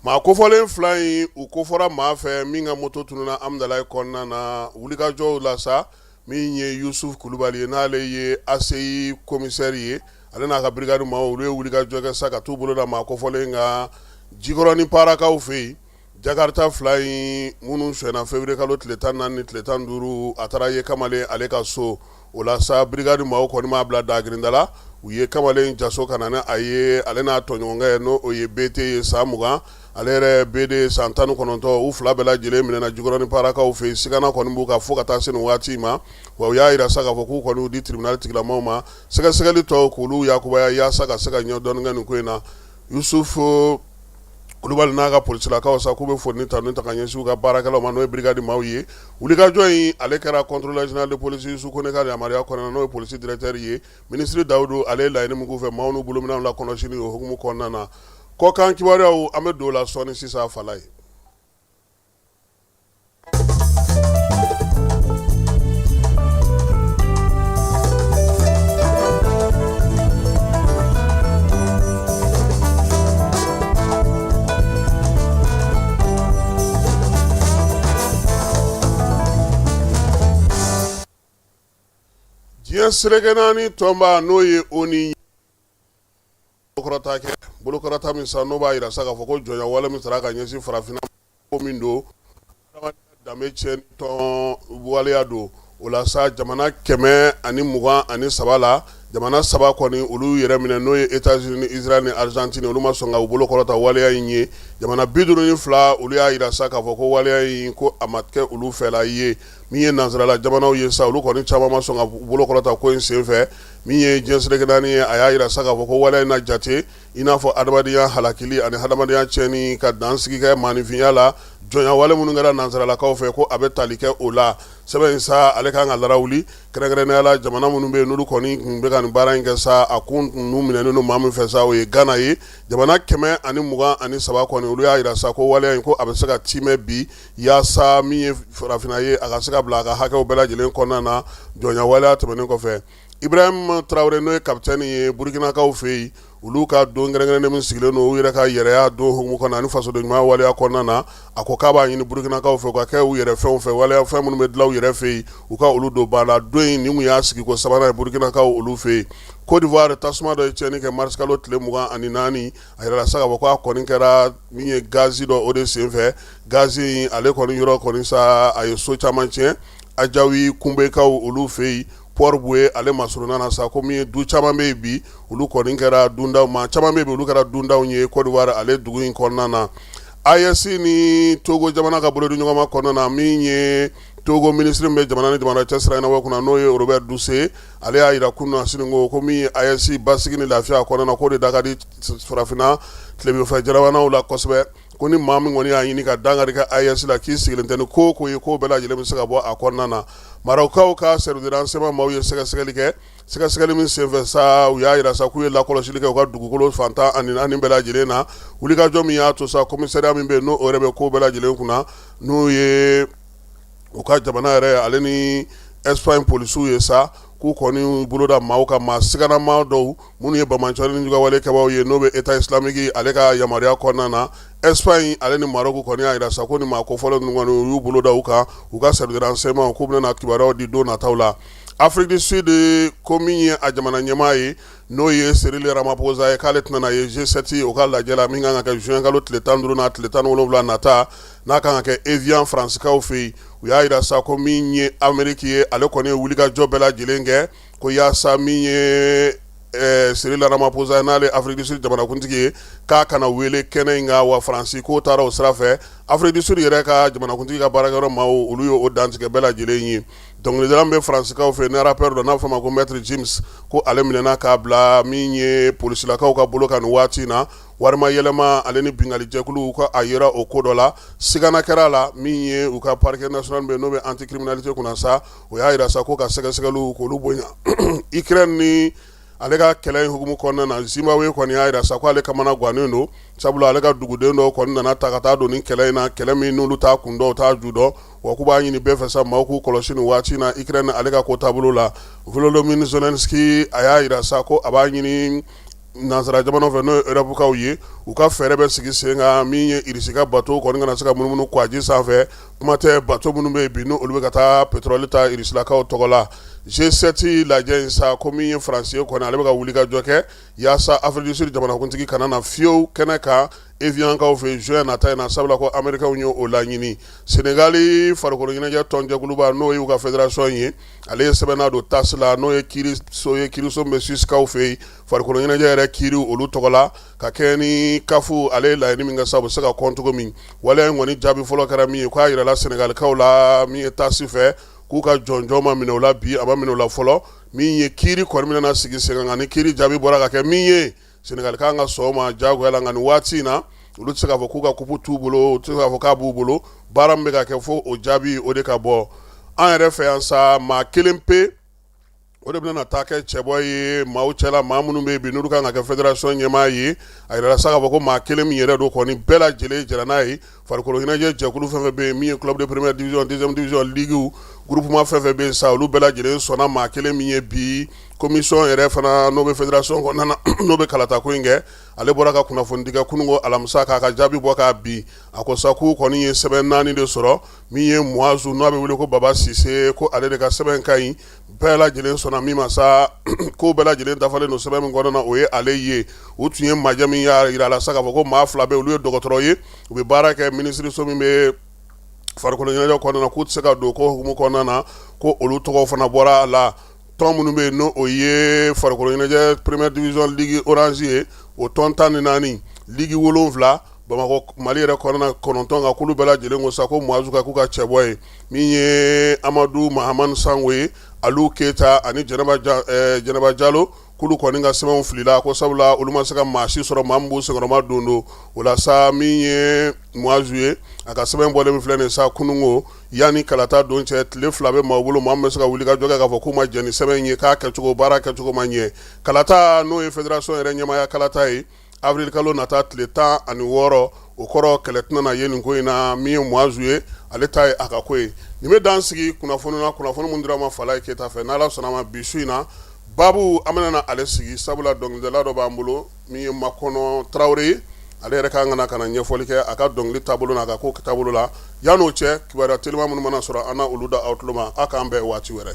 Maa kofɔlen fila in, u kofɔra maa fɛ min ka moto tununna Amudalayi kɔnɔna na. Wulikajɔw la sa, min ye Yusuf Kulubali ye, n'ale ye ACI commissaire ye, ale n'a ka brigade maaw, olu ye wulikajɔ kɛ sa ka t'u bolo da maa kofɔlen kan Jikɔrɔni Parakaw fɛ yen. Jakarta fila in minnu sonyɛna février kalo tile 14 ni tile 15, a taara ye kamalen ale ka so. O la sa, brigade maaw kɔni m'a bila dagirinda la, u ye kamalen jaso ka na ni a ye, ale n'a tɔɲɔgɔnkɛ, n'o o ye BT ye san 20, ale yɛrɛ BD san 19. U fila bɛɛ lajɛlen minɛna Jikɔrɔni Parakaw fɛ yen. Sigana kɔni b'u kan fo ka taa se nin waati ma. Wa u y'a jira sa k'a fɔ k'u kɔni y'u di tribunal tigilamaw ma, sɛgɛsɛgɛli tɔw k'olu yakubaya yaasa ka se ka ɲɛ dɔɔni kɛ nin ko in na. Yusuf Kulubali n'a ka polisilakaw sa k'u bɛ foli ni tanu ta ka ɲɛsin u ka baarakɛlaw ma n'o ye brigade maaw ye. Wulikajɔ in ale kɛra contrôleur général de police Yusu Kone ka yamaruya kɔnɔna na, n'o ye polisi directeur ye. Minisiri Dawudu ale ye laɲini min k'u fɛ maaw n'u bolominɛnw lakɔlɔsili o hukumu kɔnɔna na. Kɔkan kibaruyaw an bɛ don o la sɔɔni sisan Falaye. Diɲɛ seleke naani tɔnba n'o ye ONU bolokɔrɔta kɛ bolokɔrɔta min sa n'o b'a jira sa k'a fɔ ko jɔnya wale min sera ka ɲɛsin farafinna ko min don danbe tiɲɛ tɔn waleya don o la sa jamana 123 la jamana saba kɔni olu yɛrɛ minɛ n'o ye États-Unis ni Israël ni Argentine olu ma sɔn ka u bolo kɔrɔta waleya in ye jamana 52 olu y'a jira sa k'a fɔ ko waleya in ko a ma kɛ olu fɛla ye min ye nansarala jamanaw ye sa olu kɔni caman ma sɔn ka bolo kɔrɔta ko in senfɛ min ye diɲɛ seleke naani ye a y'a jira sa k'a fɔ ko waleya in na jate i n'a fɔ adamadenya halakili ani hadamadenya tiɲɛni ka dansigi kɛ maaninfinya la jɔnya wale minnu kɛra nansaralakaw fɛ ko a bɛ tali kɛ o la sɛbɛn in sa ale kan ka larawuli kɛrɛnkɛrɛnnenya la jamana minnu bɛ yen n'olu kɔni tun bɛ ka nin baara in kɛ sa a kun ninnu minɛnen don maa min fɛ sa o ye Gana ye jamana 123 kɔni olu y'a jira sa ko waleya in ko a bɛ se ka tiimɛ bi yaasa min ye farafinna ye a ka se ka bila a ka hakɛw bɛɛ lajɛlen kɔnɔna na jɔnya waleya tɛmɛnen kɔfɛ Ibrahim Traoré n'o ye capitaine ye Burukinakaw fɛ yen olu ka don kɛrɛnkɛrɛnnen min sigilen don u yɛrɛ ka yɛrɛya don hukumu kɔnɔ ani fasoden ɲuman waleya kɔnɔna na a ko k'a b'a ɲini Burukinakaw fɛ u ka kɛ u yɛrɛ fɛnw fɛ waleya fɛn minnu bɛ dilan u yɛrɛ fɛ yen u ka olu don ba la don in nin kun y'a sigi ko sabanan ye Burukinakaw olu fɛ yen Côte d'Ivoire tasuma dɔ ye tiɲɛni kɛ mars kalo tile 24 a yirala sa k'a fɔ k'a kɔni kɛra min ye gazi dɔ o de senfɛ gazi in ale kɔni yɔrɔ kɔni sa a ye so caman tiɲɛ Ajawi Kunbekaw olu fɛ yen Port-Bouët ale masurunna na sa ko min ye du caman bɛ yen bi olu kɔni kɛra dundaw maa caman bɛ yen bi olu kɛra dundaw ye Côte d'Ivoire ale dugu in kɔnɔna na AES ni Togo jamana ka bolodiɲɔgɔnma kɔnɔna na min ye Togo minisiri min bɛ jamana ni jamana cɛ sira ɲɛnabɔ kunna n'o ye Robert Dussey ale y'a jira kunun sini ko min ye AES basigi ni lafiya kɔnɔna na k'o de da ka di farafinna tilebinfɛ jamanaw la kosɛbɛ ko ni maa min kɔni y'a ɲini ka dankari kɛ AES la k'i sigilen tɛ ni ko o ko ye k'o bɛɛ lajɛlen bɛ se ka bɔ a kɔnɔna na Marɔkukaw ka service de renseignement maaw ye sɛgɛsɛgɛli kɛ sɛgɛsɛgɛli min senfɛ sa u y'a jira sa k'u ye lakɔlɔsili kɛ u ka dugukolo fan 14 bɛɛ lajɛlen na wulikajɔ min y'a to sa commissariat min bɛ yen n'o yɛrɛ bɛ ko bɛɛ lajɛlen kunna n'o ye u ka jamana yɛrɛ ale ni Espagne polisiw ye sa k'u kɔni boloda maaw kan maa siganama dɔw minnu ye banbaanci ni juguwale kɛbaaw ye n'o bɛ État islamique ale ka yamaruya kɔnɔna na Espagne ale ni Maroc kɔni y'a jira sa ko ni maa kofɔlen ninnu kɔni u y'u bolo da u kan u ka service de renseignement k'u bɛna kibaruyaw di don nataw la Afrique du Sud ko min ye a jamana ɲɛmaa ye n'o ye Cyril Ramaphosa ye k'ale tɛna na ye G7 o ka lajɛ la min kan ka kɛ juin kalo tile 15 n'a tile 17 nata n'a kan ka kɛ Evian Faransikaw fɛ yen u y'a jira sa ko min ye Ameriki ye ale kɔni ye wulikajɔ bɛɛ lajɛlen kɛ ko yaasa min ye Cyril Ramaphosa n'ale Afrique du Sud jamanakuntigi ye k'a kana wele kɛnɛ in kan wa Faransi k'o taara o sira fɛ Afrique du Sud yɛrɛ ka jamanakuntigi ka baarakɛyɔrɔ maaw olu ye o dantigɛ bɛɛ lajɛlen ye dɔnkilidala min bɛ Faransikaw fɛ ni rappeur don n'a bɛ f'a ma ko Maître Gims ko ale minɛna k'a bila min ye polisilakaw ka bolo kan nin waati in na warima yɛlɛma ale ni binkanlijɛkulu ko a yera o ko dɔ la sigana kɛra a la min ye u ka parquet national bɛ n'o bɛ anticriminalité kunna sa o y'a jira sa ko ka sɛgɛsɛgɛliw k'olu bonya Ukraine ni ale ka kɛlɛ in hukumu kɔnɔna na Zimbabwe kɔni y'a jira sa ko ale kamana gannen don sabula ale ka duguden dɔw kɔni nana ta ka taa don ni kɛlɛ in na kɛlɛ min n'olu t'a kun dɔn u t'a ju dɔn wa k'u b'a ɲini bɛɛ fɛ sa maaw k'u kɔlɔsi nin waati in na Ukraine ale ka ko taabolo la Volodymyr Zelensky a y'a jira sa ko a b'a ɲini nansara jamanaw fɛ n'o ye Europe ye u ka fɛɛrɛ bɛ sigi sen kan min ye Irisi ka bato kɔni kana se ka munumunu kwaji sanfɛ kuma tɛ bato minnu bɛ yen bi n'olu bɛ ka taa pétrole ta Irisilakaw tɔgɔ la G7 lajɛ in sa ko min ye Faransi ye kɔni ale bɛ ka wulikajɔ kɛ yaasa Afrique du Sud jamanakuntigi kana na fiyewu kɛnɛ kan Eviankaw fɛ juin nata in na sabula ko Américains ye o laɲini Senegali farikolo ɲɛnajɛ tɔnjɛkuluba n'o y'u ka fédération ye ale ye sɛbɛnna don TAS la n'o ye kiiriso ye kiiriso min bɛ Suissekaw fɛ yen farikolo ɲɛnajɛ yɛrɛ kiiri olu tɔgɔ la ka kɛ ni CAF ale ye laɲini min kɛ sa u bɛ se ka kɔn cogo min waleya in kɔni jaabi fɔlɔ kɛra min ye k'a yirala Senegalikaw la min ye TAS fɛ k'u ka jɔnjɔn ma minɛ u la bi a ma minɛ u la fɔlɔ min ye kiiri kɔni bɛna sigi sen kan ni kiiri jaabi bɔra ka kɛ min ye Senegali kan ka sɔn o ma diyagoya la nka nin waati in na Olu tɛ se k'a fɔ k'u ka kupu t'u bolo, u tɛ se k'a fɔ k'a b'u bolo. Baara min bɛ ka kɛ, fo o jaabi o de ka bɔ. An yɛrɛ fɛ yan sa, maa kelen pe o de bɛna taa kɛ cɛbɔ ye maaw cɛla, maa minnu bɛ yen bi n'olu kan ka kɛ fédération ɲɛmaa ye. A yirala sa k'a fɔ ko maa kelen min yɛrɛ don kɔni, bɛɛ lajɛlen jɛra n'a ye. Farikolo ɲɛnajɛ jɛkulu fɛn fɛn bɛ yen, min ye club de première division, deuxième division, ligue, groupement fɛn fɛn bɛ yen sa, olu bɛɛ lajɛlen sɔnna maa kelen min ye bi. Commission yɛrɛ fana, n'o bɛ fédération kɔnɔna na, n'o bɛ kalata ko in kɛ, ale bɔra ka kunnafonidi kɛ kununko alamisa k'a ka jaabi bɔ k'a bin. A ko sa k'u kɔni ye sɛbɛn 4 de sɔrɔ. Min ye Muazu, n'a bɛ wele ko Baba Sise, ko ale de ka sɛbɛn ka ɲi, bɛɛ lajɛlen sɔnna min ma sa, ko bɛɛ lajɛlen dafalen don sɛbɛn min kɔnɔna na, o ye ale ye. U tun ye majɛ min y'a jira la sa k'a fɔ ko maa 2 bɛ, olu ye dɔgɔtɔrɔ ye, u bɛ baara kɛ minisiriso min bɛ farikolo ɲɛnajɛ kɔnɔna na, k'u tɛ se ka don ko hukumu kɔnɔna na, ko olu tɔgɔ fana bɔra a la. Tɔn minnu bɛ yen, n'o o ye farikolo ɲɛnajɛ première division ligue orange ye, o tɔn 14, ligue 7, Bamakɔ Mali yɛrɛ kɔnɔna 9 kan, k'olu bɛɛ lajɛlen ko sa ko Muazu ka k'u ka cɛbɔ ye. Min ye Amadu Mahamani Sango ye, Alu Keyita ani Jɛnɛba Jalo, k'olu kɔni ka sɛbɛnw filila, ko sabula olu ma se ka maa si sɔrɔ maa min b'u senkɔrɔma don don o la sa. Min ye Muazu ye, a ka sɛbɛn bɔlen min filɛ nin sa kununko, yanni kalata don cɛ, tile 2 bɛ maaw bolo, maa min bɛ se ka wuli ka jɔ kɛ k'a fɔ k'u ma jɛn ni sɛbɛn in ye, k'a kɛcogo, baara kɛcogo ma ɲɛ. Kalata, n'o ye fédération yɛrɛ ɲɛmaaya kalata ye, avril kalo nata tile 16, o kɔrɔ kɛlɛ tɛna na ye nin ko in na. Min ye Muazu ye, ale ta ye a ka ko ye. Nin bɛ dan sigi kunnafoni na, kunnafoni min dira ma Falaye Keyita fɛ. N'Ala sɔnna ma, bi su in na, babu an bɛna na ale sigi, sabula dɔnkilidala dɔ b'an bolo min ye Makɔnɔ Tarawele ye. Ale yɛrɛ ka kan ka na ɲɛfɔli kɛ a ka dɔnkili taabolo n'a ka ko taabolo la. Yan'o cɛ, kibaruya telima minnu mana sɔrɔ, an na olu da aw tulo ma. Aw k'an bɛn waati wɛrɛ.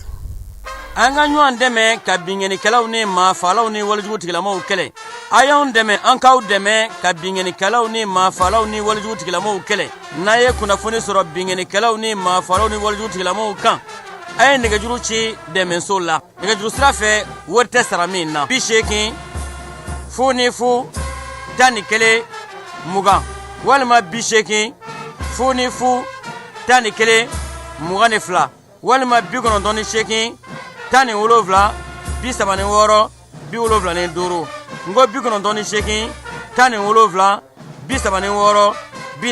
An ka ɲɔgɔn dɛmɛ ka binkannikɛlaw ni maafaalaw ni walejugu tigilamaw kɛlɛ. A y'anw dɛmɛ, an k'aw dɛmɛ ka binkannikɛlaw ni maafaalaw ni walejugu tigilamaw kɛlɛ. N'a ye kunnafoni sɔrɔ binkannikɛlaw ni maafaalaw ni walejugu tigilamaw kan, a ye nɛgɛjuru ci dɛmɛso la nɛgɛjuru sira fɛ, wari tɛ sara min na: 80 00 11 20 walima 80 00 11 22 walima 98 17 36 75. N ko 98 17 36.